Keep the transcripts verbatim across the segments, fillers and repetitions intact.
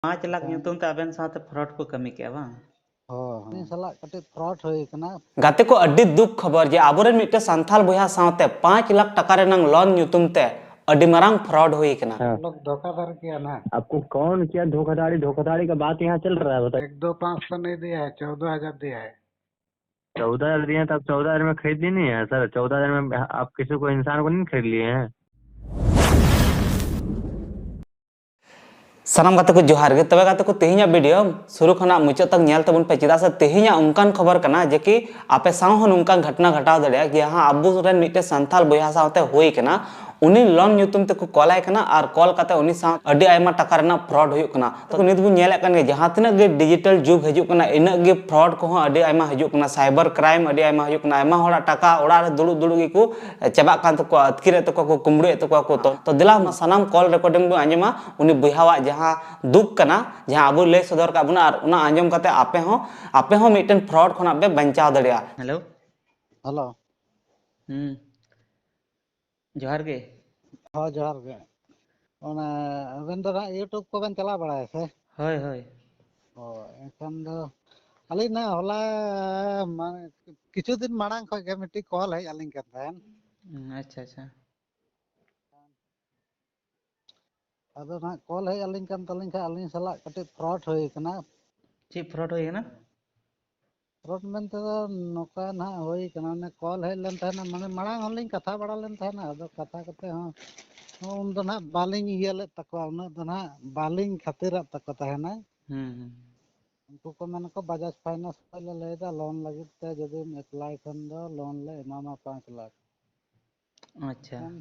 ᱯᱟᱸᱪ ᱞᱟᱠᱷ ᱧᱩᱛᱩᱢ ᱛᱮ ᱟᱵᱮᱱ ᱥᱟᱶᱛᱮ fraud ᱠᱚ ᱠᱟᱹᱢᱤ ᱠᱮᱜᱼᱟ ᱵᱟᱝ? ᱦᱳᱭ, ᱦᱳᱭ᱾ ᱩᱱᱤ ᱥᱟᱞᱟᱜ ᱠᱟᱹᱴᱤᱡ fraud ᱦᱩᱭ ᱠᱟᱱᱟ᱾ ᱜᱟᱛᱮ ᱠᱚ, ᱟᱹᱰᱤ ᱫᱩᱠ ᱠᱷᱚᱵᱚᱨ ᱡᱮ ᱟᱵᱚᱨᱮᱱ ᱢᱤᱫᱴᱮᱱ ᱥᱟᱱᱛᱟᱲ ᱵᱚᱭᱦᱟ ᱥᱟᱶᱛᱮ ᱯᱟᱸᱪ ᱞᱟᱠᱷ ᱴᱟᱠᱟ ᱨᱮᱱᱟᱝ loan ᱧᱩᱛᱩᱢ ᱛᱮ ᱟᱹᱰᱤ ᱢᱟᱨᱟᱝ fraud ᱦᱩᱭ ᱠᱟᱱᱟ᱾ हाँ। लोग धोखाधड़ी किया ना। आपको कौन किया धोखाधड़ी? धोखाधड़ी का बात यहाँ चल रहा है, बताइए। एक दो पाँच सौ नहीं दिया है, चौदह हजार दिया है। चौदह हजार दिए हैं तो आप चौदह हजार में खरीद लिए नहीं है सर? चौदह हजार में आप किसी को, इंसान को नहीं खरीद लिए हैं? ᱥᱟᱱᱟᱢ ᱜᱟᱛᱮ ᱠᱚ ᱡᱚᱦᱟᱨ ᱜᱮ᱾ ᱛᱚᱵᱮ ᱜᱟᱛᱮ ᱠᱚ, ᱛᱮᱦᱮᱧᱟᱜ video ᱥᱩᱨᱩ ᱠᱷᱚᱱᱟᱜ ᱢᱩᱪᱟᱹᱫ ᱛᱚᱠ ᱧᱮᱞ ᱛᱟᱵᱚᱱ ᱯᱮ, ᱪᱮᱫᱟᱜ ᱥᱮ ᱛᱮᱦᱮᱧᱟᱜ ᱚᱱᱠᱟᱱ ᱠᱷᱚᱵᱚᱨ ᱠᱟᱱᱟ ᱡᱮ ᱠᱤ ᱟᱯᱮ ᱥᱟᱶ ᱦᱚᱸ ᱱᱚᱝᱠᱟᱱ ᱜᱷᱚᱴᱱᱟ ᱜᱷᱚᱴᱟᱣ ᱫᱟᱲᱮᱭᱟᱜᱼᱟ᱾ ᱡᱟᱦᱟᱸ ᱟᱵᱚ ᱨᱮᱱ ᱢᱤᱫᱴᱮᱱ ᱥᱟᱱᱛᱟᱲ ᱵᱚᱭᱦᱟ ᱥᱟᱶᱛᱮ ᱦᱩᱭ ᱠᱟᱱᱟ, ᱩᱱᱤ loan ᱧᱩᱛᱩᱢ ᱛᱮᱠᱚ call ᱟᱭ ᱠᱟᱱᱟ ᱟᱨ call ᱠᱟᱛᱮ ᱩᱱᱤ ᱥᱟᱶ ᱟᱹᱰᱤ ᱟᱭᱢᱟ ᱴᱟᱠᱟ ᱨᱮᱱᱟᱜ fraud ᱦᱩᱭᱩᱜ ᱠᱟᱱᱟ᱾ ᱛᱚ, ᱱᱤᱛ ᱵᱚᱱ ᱧᱮᱞᱮᱫ ᱠᱟᱱ ᱜᱮᱭᱟ, ᱡᱟᱦᱟᱸ ᱛᱤᱱᱟᱹᱜ ᱜᱮ digital ᱡᱩᱜᱽ ᱦᱤᱡᱩᱜ ᱠᱟᱱᱟ, ᱤᱱᱟᱹᱜ ᱜᱮ fraud ᱠᱚᱦᱚᱸ ᱟᱹᱰᱤ ᱟᱭᱢᱟ ᱦᱤᱡᱩᱜ ᱠᱟᱱᱟ, cyber crime ᱟᱹᱰᱤ ᱟᱭᱢᱟ ᱦᱤᱡᱩᱜ ᱠᱟᱱᱟ, ᱟᱭᱢᱟ ᱦᱚᱲᱟᱜ ᱴᱟᱠᱟ ᱚᱲᱟᱜ ᱨᱮ ᱫᱩᱲᱩᱵ ᱫᱩᱲᱩᱵ ᱜᱮᱠᱚ ᱪᱟᱵᱟᱜ ᱠᱟᱱ ᱛᱟᱠᱚᱣᱟ, ᱟᱹᱛᱠᱤᱨᱮᱫ ᱛᱟᱠᱚᱣᱟ ᱠᱚ, ᱠᱩᱢᱵᱽᱲᱩᱭᱮᱫ ᱛᱟᱠᱚᱣᱟ ᱠᱚ᱾ ᱛᱚ, ᱛᱚ ᱫᱮᱞᱟ ᱚᱱᱟ ᱥᱟᱱᱟᱢ call recording ᱵᱚᱱ ᱟᱸᱡᱚᱢᱟ, ᱩᱱᱤ ᱵᱚᱭᱦᱟᱣᱟᱜ ᱡᱟᱦᱟᱸ ᱫᱩᱠ ᱠᱟᱱᱟ, ᱡᱟᱦᱟᱸ ᱟᱵᱚᱭ ᱞᱟᱹᱭ ᱥᱚᱫᱚᱨ ᱠᱟᱜ ᱵᱚᱱᱟ, ᱟᱨ ᱚᱱᱟ ᱟᱸᱡᱚᱢ ᱠᱟᱛᱮ ᱟᱯᱮ ᱦᱚᱸ, ᱟᱯᱮ ᱦᱚᱸ ᱢᱤᱫᱴᱮᱱ fraud ᱠᱷᱚᱱᱟᱜ ᱯᱮ ᱵᱟᱧᱪᱟᱣ ᱫᱟᱲᱮᱭᱟᱜᱼᱟ᱾ ᱦᱮᱞᱳ᱾ ᱦᱮᱞᱳ᱾ ᱦᱩᱸ᱾ ᱡᱚᱦᱟᱨ ᱜᱮ᱾ ᱦᱳᱭ, ᱡᱚᱦᱟᱨ ᱜᱮ᱾ ᱚᱱᱟ, ᱟᱵᱮᱱ ᱫᱚ ᱱᱟᱜ YouTube ᱠᱚᱵᱮᱱ ᱪᱟᱞᱟᱣ ᱵᱟᱲᱟᱭᱟ ᱥᱮ? ᱦᱳᱭ, ᱦᱳᱭ᱾ ᱚ, ᱮᱱᱠᱷᱟᱱ ᱫᱚ ᱟᱹᱞᱤᱧ ᱱᱟᱜ ᱦᱚᱞᱟ, ᱢᱟᱱᱮ, ᱠᱤᱪᱷᱩ ᱫᱤᱱ ᱢᱟᱲᱟᱝ ᱠᱷᱚᱡ ᱜᱮ ᱢᱤᱫᱴᱤᱡ call ᱦᱮᱡ ᱟᱹᱞᱤᱧ ᱠᱟᱱ ᱛᱟᱦᱮᱸᱱ᱾ ᱦᱩᱸ, ᱟᱪᱪᱷᱟ, ᱟᱪᱪᱷᱟ᱾ ᱟᱫᱚ ᱱᱟᱜ call ᱦᱮᱡ ᱟᱹᱞᱤᱧ ᱠᱟᱱ ᱛᱟᱹᱞᱤᱧ ᱠᱷᱟᱡ, ᱟᱹᱞᱤᱧ ᱥᱟᱞᱟᱜ ᱠᱟᱹᱴᱤᱡ fraud ᱦᱩᱭ ᱠᱟᱱᱟ᱾ ᱪᱮᱫ fraud ᱦᱩᱭ ᱠᱟᱱᱟ? Fraud ᱢᱮᱱᱛᱮ ᱫᱚ ᱱᱚᱝᱠᱟ ᱱᱟᱜ ᱦᱩᱭ ᱠᱟᱱᱟ, ᱚᱱᱮ call ᱦᱮᱡ ᱞᱮᱱ ᱛᱟᱦᱮᱱᱟ, ᱢᱟᱱᱮ ᱢᱟᱲᱟᱝ ᱦᱚᱸᱞᱤᱧ ᱠᱟᱛᱷᱟ ᱵᱟᱲᱟ ᱞᱮᱱ ᱛᱟᱦᱮᱱᱟ, ᱟᱫᱚ ᱠᱟᱛᱷᱟ ᱠᱟᱛᱮ ᱦᱚᱸ, ᱦᱚᱸ ᱩᱱ ᱫᱚ ᱱᱟᱜ ᱵᱟᱹᱞᱤᱧ ᱤᱭᱟᱹ ᱞᱮᱫ ᱛᱟᱠᱚᱣᱟ, ᱩᱱᱟᱹᱜ ᱫᱚ ᱱᱟᱜ ᱵᱟᱹᱞᱤᱧ ᱠᱷᱟᱹᱛᱤᱨᱟᱜ ᱛᱟᱠᱚ ᱛᱟᱦᱮᱱᱟ᱾ ᱦᱩᱸ, ᱦᱩᱸ᱾ ᱩᱱᱠᱩ ᱠᱚ ᱢᱮᱱᱟᱠᱚ, "ᱵᱟᱡᱟᱡᱽ ᱯᱷᱟᱭᱱᱟᱱᱥ ᱠᱷᱚᱡ ᱞᱮ ᱞᱟᱹᱭᱫᱟ, loan ᱞᱟᱹᱜᱤᱫ ᱛᱮ ᱡᱩᱫᱤᱢ apply ᱠᱷᱟᱱ ᱫᱚ loan ᱞᱮ ᱮᱢᱟᱢᱟ ᱯᱟᱸᱪ ᱞᱟᱠᱷ᱾" ᱟᱪᱪᱷᱟ᱾ ᱮᱱᱠᱷᱟᱱ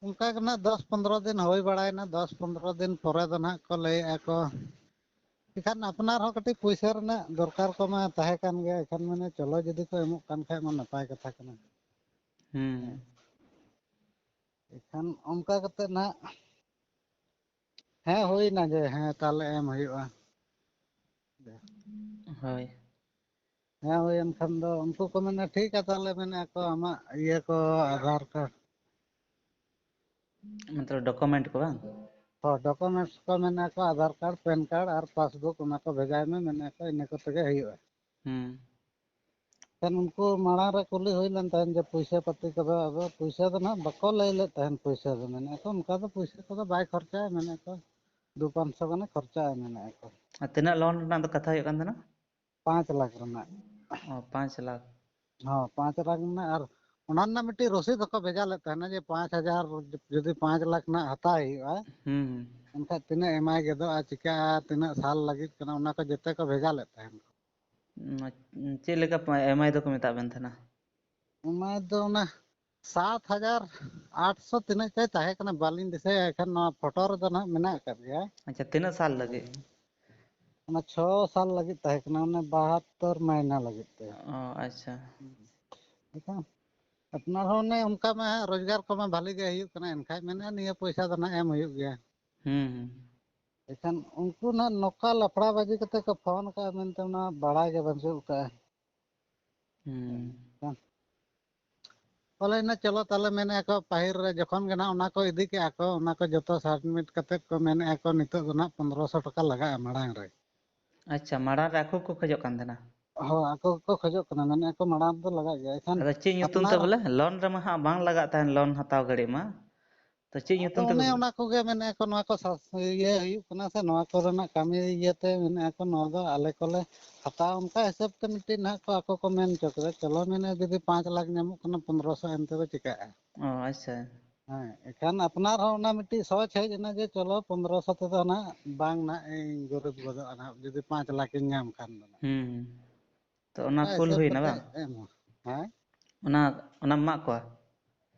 ᱚᱱᱠᱟ ᱜᱮ ᱱᱟᱜ ᱫᱚᱥ ᱯᱚᱱᱫᱽᱨᱚ ᱫᱤᱱ ᱦᱩᱭ ᱵᱟᱲᱟᱭᱮᱱᱟ, ᱫᱚᱥ ᱯᱚᱱᱫᱽᱨᱚ ᱫᱤᱱ ᱯᱚᱨᱮ ᱫᱚ ᱱᱟᱜ ᱠᱚ ᱞᱟᱹᱭᱮᱫᱼᱟ ᱠᱚ, ᱮᱱᱠᱷᱟᱱ ᱟᱯᱱᱟᱨ ᱦᱚᱸ ᱠᱟᱹᱴᱤᱡ ᱯᱩᱭᱥᱟᱹ ᱨᱮᱱᱟᱜ ᱫᱚᱨᱠᱟᱨ ᱠᱚᱢᱟ ᱛᱟᱦᱮᱸ ᱠᱟᱱ ᱜᱮᱭᱟ, ᱮᱱᱠᱷᱟᱱ ᱢᱟᱱᱮ ᱪᱚᱞᱚ ᱡᱩᱫᱤ ᱠᱚ ᱮᱢᱚᱜ ᱠᱟᱱ ᱠᱷᱟᱡ ᱢᱟ ᱱᱟᱯᱟᱭ ᱠᱟᱛᱷᱟ ᱠᱟᱱᱟ᱾ ᱦᱩᱸ᱾ ᱮᱱᱠᱷᱟᱱ ᱚᱱᱠᱟ ᱠᱟᱛᱮ ᱱᱟᱜ, ᱦᱮᱸ, ᱦᱩᱭᱱᱟ ᱡᱮ, ᱦᱮᱸ, ᱛᱟᱦᱞᱮ ᱮᱢ ᱦᱩᱭᱩᱜᱼᱟ᱾ ᱦᱳᱭ᱾ ᱦᱮᱸ, ᱦᱩᱭᱮᱱ ᱠᱷᱟᱱ ᱫᱚ ᱩᱱᱠᱩ ᱠᱚ ᱢᱮᱱᱟ, "ᱴᱷᱤᱠ ᱜᱮᱭᱟ, ᱛᱟᱦᱞᱮ", ᱢᱮᱱᱮᱫᱼᱟ ᱠᱚ, "ᱟᱢᱟᱜ ᱤᱭᱟᱹ ᱠᱚ, ᱟᱫᱷᱟᱨ ᱠᱟᱨᱰ, ᱢᱚᱛᱞᱚᱵ document ᱠᱚ ᱵᱟᱝ?" ᱦᱚᱸ, documents ᱠᱚ ᱢᱮᱱᱟᱜᱼᱟ ᱠᱚ, ᱟᱫᱷᱟᱨ ᱠᱟᱨᱰ, ᱯᱮᱱ ᱠᱟᱨᱰ ᱟᱨ ᱯᱟᱥᱵᱩᱠ, ᱚᱱᱟ ᱠᱚ ᱵᱷᱮᱡᱟᱭ ᱢᱮ, ᱢᱮᱱᱮᱫᱼᱟ ᱠᱚ, ᱤᱱᱟᱹ ᱠᱚᱛᱮ ᱜᱮ ᱦᱩᱭᱩᱜᱼᱟ᱾ ᱦᱩᱸ᱾ ᱮᱱᱠᱷᱟᱱ ᱩᱱᱠᱩ ᱢᱟᱲᱟᱝ ᱨᱮ ᱠᱩᱞᱤ ᱦᱩᱭ ᱞᱮᱱ ᱛᱟᱦᱮᱸᱫ ᱡᱮ ᱯᱩᱭᱥᱟᱹ ᱯᱟᱹᱛᱤ ᱠᱚᱫᱚ, ᱟᱫᱚ ᱯᱩᱭᱥᱟᱹ ᱫᱚ ᱱᱟᱦᱟᱜ ᱵᱟᱠᱚ ᱞᱟᱹᱭ ᱞᱮᱫ ᱛᱟᱦᱮᱸᱫ, ᱯᱩᱭᱥᱟᱹ ᱫᱚ ᱢᱮᱱᱮᱫᱼᱟ ᱠᱚ ᱚᱱᱠᱟ ᱫᱚ ᱯᱩᱭᱥᱟᱹ ᱠᱚᱫᱚ ᱵᱟᱭ ᱠᱷᱚᱨᱪᱟᱭᱟ, ᱢᱮᱱᱮᱫᱼᱟ ᱠᱚ ᱫᱩ ᱯᱟᱸᱪᱥᱚ ᱜᱟᱱᱮ ᱠᱷᱚᱨᱪᱟᱭᱟ, ᱢᱮᱱᱮᱫᱼᱟ ᱠᱚ᱾ ᱟᱨ ᱛᱤᱱᱟᱹᱜ loan ᱨᱮᱱᱟᱜ ᱫᱚ ᱠᱟᱛᱷᱟ ᱦᱩᱭᱩᱜ ᱠᱟᱱ ᱛᱟᱦᱮᱱᱟ? ᱯᱟᱸᱪ ᱞᱟᱠᱷ ᱨᱮᱱᱟᱜ᱾ ᱚ, ᱯᱟᱸᱪ ᱞᱟᱠᱷ᱾ ᱦᱚᱸ, ᱯᱟᱸᱪ ᱞᱟᱠᱷ ᱨᱮᱱᱟᱜ᱾ ᱟᱨ ᱚᱱᱟ ᱨᱮᱱᱟᱜ ᱢᱤᱫᱴᱤᱡ ᱨᱚᱥᱤᱫ ᱦᱚᱸᱠᱚ ᱵᱷᱮᱡᱟ ᱞᱮᱫ ᱛᱟᱦᱮᱱᱟ ᱡᱮ ᱯᱟᱸᱪ ᱦᱟᱡᱟᱨ ᱡᱩᱫᱤ ᱯᱟᱸᱪ ᱞᱟᱠᱷ ᱨᱮᱱᱟᱜ ᱦᱟᱛᱟᱣ ᱦᱩᱭᱩᱜᱼᱟ, ᱦᱩᱸ, ᱦᱩᱸ᱾ ᱮᱱᱠᱷᱟᱡ ᱛᱤᱱᱟᱹᱜ ᱮᱢᱟᱭ ᱜᱮᱫᱚᱜᱼᱟ, ᱪᱤᱠᱟᱹᱜᱼᱟ, ᱛᱤᱱᱟᱹᱜ ᱥᱟᱞ ᱞᱟᱹᱜᱤᱫ ᱠᱟᱱᱟ, ᱚᱱᱟ ᱠᱚ ᱡᱚᱛᱚ ᱠᱚ ᱵᱷᱮᱡᱟ ᱞᱮᱫ ᱛᱟᱦᱮᱱ᱾ ᱩᱸ, ᱪᱮᱫ ᱞᱮᱠᱟ ᱮᱢᱟᱭ ᱫᱚᱠᱚ ᱢᱮᱛᱟᱜ ᱵᱮᱱ ᱛᱟᱦᱮᱱᱟ? ᱮᱢᱟᱭ ᱫᱚ ᱚᱱᱟ ᱥᱟᱛ ᱦᱟᱡᱟᱨ ᱟᱴᱥᱚ ᱛᱤᱱᱟᱹᱜ ᱪᱚᱭ ᱛᱟᱦᱮᱸ ᱠᱟᱱᱟ, ᱵᱟᱹᱞᱤᱧ ᱫᱤᱥᱟᱹᱭᱟ, ᱮᱱᱠᱷᱟᱱ ᱱᱚᱣᱟ ᱯᱷᱳᱴᱳ ᱨᱮᱫᱚ ᱱᱟᱦᱟᱜ ᱢᱮᱱᱟᱜ ᱟᱠᱟᱫ ᱜᱮᱭᱟ᱾ ᱟᱪᱪᱷᱟ, ᱛᱤᱱᱟᱹᱜ ᱥᱟᱞ ᱞᱟᱹᱜᱤᱫ? ᱚᱱᱟ ᱪᱷᱚ ᱥᱟᱞ ᱞᱟᱹᱜᱤᱫ ᱛᱟᱦᱮᱸ ᱠᱟᱱᱟ, ᱚᱱᱟ ᱵᱟᱦᱟᱛᱛᱳᱨ ᱢᱟᱭᱱᱟ ᱞᱟᱹᱜᱤᱫ ᱛᱮ᱾ ᱚ, ᱟᱪᱪᱷᱟ᱾ ᱮᱱᱠᱷᱟᱱ ᱟᱯᱱᱟᱨ ᱦᱚᱸ ᱚᱱᱮ ᱚᱱᱠᱟ ᱢᱟ ᱦᱟᱸᱜ ᱨᱳᱡᱽᱜᱟᱨ ᱠᱚᱢᱟ ᱵᱷᱟᱞᱤ ᱜᱮ ᱦᱩᱭᱩᱜ ᱠᱟᱱᱟ, ᱮᱱᱠᱷᱟᱡ ᱢᱮᱱᱮᱫᱼᱟ ᱱᱤᱭᱟᱹ ᱯᱚᱭᱥᱟ ᱫᱚ ᱱᱟᱦᱟᱜ ᱮᱢ ᱦᱩᱭᱩᱜ ᱜᱮᱭᱟ᱾ ᱦᱩᱸ, ᱦᱩᱸ᱾ ᱮᱱᱠᱷᱟᱱ ᱩᱱᱠᱩ ᱱᱟᱦᱟᱜ ᱱᱚᱝᱠᱟ ᱞᱟᱯᱲᱟ ᱵᱟᱹᱡᱤ ᱠᱟᱛᱮ ᱠᱚ ᱯᱷᱳᱱ ᱠᱟᱜᱼᱟ ᱢᱮᱱᱛᱮ ᱚᱱᱟ ᱵᱟᱲᱟᱭ ᱜᱮ ᱵᱟᱹᱱᱩᱜ ᱠᱟᱜᱼᱟ᱾ ᱦᱩᱸ᱾ ᱯᱟᱞᱮ ᱱᱟ ᱪᱚᱞᱚ ᱛᱟᱦᱞᱮ ᱢᱮᱱᱮᱫᱼᱟ ᱠᱚ ᱯᱟᱹᱦᱤᱞ ᱨᱮ ᱡᱚᱠᱷᱚᱱ ᱜᱮ ᱱᱟᱦᱟᱜ ᱚᱱᱟ ᱠᱚ ᱤᱫᱤ ᱠᱮᱜᱼᱟ ᱠᱚ, ᱚᱱᱟ ᱠᱚ ᱡᱚᱛᱚ submit ᱠᱟᱛᱮᱫ ᱠᱚ ᱢᱮᱱᱮᱫᱼᱟ ᱠᱚ ᱱᱤᱛᱚᱜ ᱫᱚ ᱱᱟᱦᱟᱜ ᱯᱚᱱᱨᱚᱥᱚ ᱴᱟᱠᱟ ᱞᱟᱜᱟᱜᱼᱟ ᱢᱟᱲᱟᱝ ᱨᱮ᱾ ᱟᱪᱪᱷᱟ, ᱢᱟᱲᱟᱝ ᱨᱮ ᱟᱠᱚ ᱠᱚ ᱠᱷᱚᱡᱚᱜ ᱠᱟᱱ ᱛᱟᱦᱮᱱᱟ? ᱦᱳᱭ, ᱟᱠᱚ ᱜᱮᱠᱚ ᱠᱷᱚᱡᱚᱜ ᱠᱟᱱᱟ, ᱢᱮᱱᱮᱫᱼᱟ ᱠᱚ ᱢᱟᱲᱟᱝ ᱫᱚ ᱞᱟᱜᱟᱜ ᱜᱮᱭᱟ᱾ ᱮᱱᱠᱷᱟᱱ ᱟᱫᱚ ᱪᱮᱫ ᱧᱩᱛᱩᱢ ᱛᱮ ᱟᱯᱱᱟᱨ ᱵᱚᱞᱮ? ᱞᱳᱱ ᱨᱮᱢᱟ ᱦᱟᱸᱜ ᱵᱟᱝ ᱞᱟᱜᱟᱜ ᱛᱟᱦᱮᱱ, ᱞᱳᱱ ᱦᱟᱛᱟᱣ ᱜᱷᱟᱹᱲᱤᱡ ᱢᱟ᱾ ᱛᱚ ᱪᱮᱫ ᱟᱫᱚ ᱧᱩᱛᱩᱢ ᱛᱮᱠᱚ ᱚᱱᱮ ᱚᱱᱟ ᱠᱚᱜᱮ ᱢᱮᱱᱮᱫᱼᱟ ᱠᱚ, ᱱᱚᱣᱟ ᱠᱚ ᱥᱟᱥ-, ᱤᱭᱟᱹ ᱦᱩᱭᱩᱜ ᱠᱟᱱᱟ ᱥᱮ, ᱱᱚᱣᱟ ᱠᱚᱨᱮᱱᱟᱜ ᱠᱟᱹᱢᱤ ᱤᱭᱟᱹᱛᱮ ᱢᱮᱱᱮᱫᱼᱟ ᱠᱚ, ᱱᱚᱣᱟ ᱫᱚ ᱟᱞᱮ ᱠᱚᱞᱮ ᱦᱟᱛᱟᱣᱟ, ᱚᱱᱠᱟ ᱦᱤᱥᱟᱹᱵ ᱛᱮ ᱢᱤᱫᱴᱤᱡ ᱱᱟᱦᱟᱜ ᱠᱚ ᱟᱠᱚ ᱠᱚ ᱢᱮᱱ ᱦᱚᱪᱚ ᱠᱮᱫᱟ᱾ ᱪᱚᱞᱚ ᱢᱮᱱᱮᱫᱼᱟ, ᱡᱩᱫᱤ ᱯᱟᱸᱪ ᱞᱟᱠᱷ ᱧᱟᱢᱚᱜ ᱠᱟᱱᱟ, ᱯᱚᱱᱨᱚᱥᱚ ᱮᱱ ᱛᱮᱫᱚ ᱪᱤᱠᱟᱹᱜᱼᱟ? ᱚ, ᱟᱪᱪᱷᱟ᱾ ᱦᱮᱸ, ᱮᱱᱠᱷᱟᱱ ᱟᱯᱱᱟᱨ ᱦᱚᱸ ᱚᱱᱟ ᱢᱤᱫᱴᱤᱡ ᱥᱚᱪ ᱦᱮᱡ ᱮᱱᱟ ᱡᱮ ᱪᱚᱞᱚ ᱯᱚᱱᱨᱚᱥᱚ ᱛᱮᱫᱚ ᱱᱟᱦᱟᱜ ᱵᱟᱝ ᱱᱟᱦᱟᱜ ᱤᱧ ᱜᱩᱨᱤᱵ ᱜᱚᱫᱚᱜᱼᱟ ᱱᱟᱦᱟᱜ, ᱡᱩᱫᱤ ᱯᱟᱸᱪ ᱞᱟᱠᱷ ᱤᱧ ᱧᱟᱢ ᱠᱷᱟᱱ ᱫᱚ ᱱᱟᱦᱟᱜ᱾ ᱦᱩᱸ, ᱦᱩᱸ᱾ ᱛᱚ ᱚᱱᱟ ᱚᱱᱠᱟ ᱠᱩᱞ ᱦᱤᱥᱟᱹᱵ ᱦᱩᱭᱱᱟ ᱠᱟᱛᱮ ᱵᱟᱝ? ᱮᱢ, ᱦᱮᱸ? ᱚᱱᱟ, ᱚᱱᱟᱢ ᱮᱢᱟᱜ ᱠᱚᱣᱟ?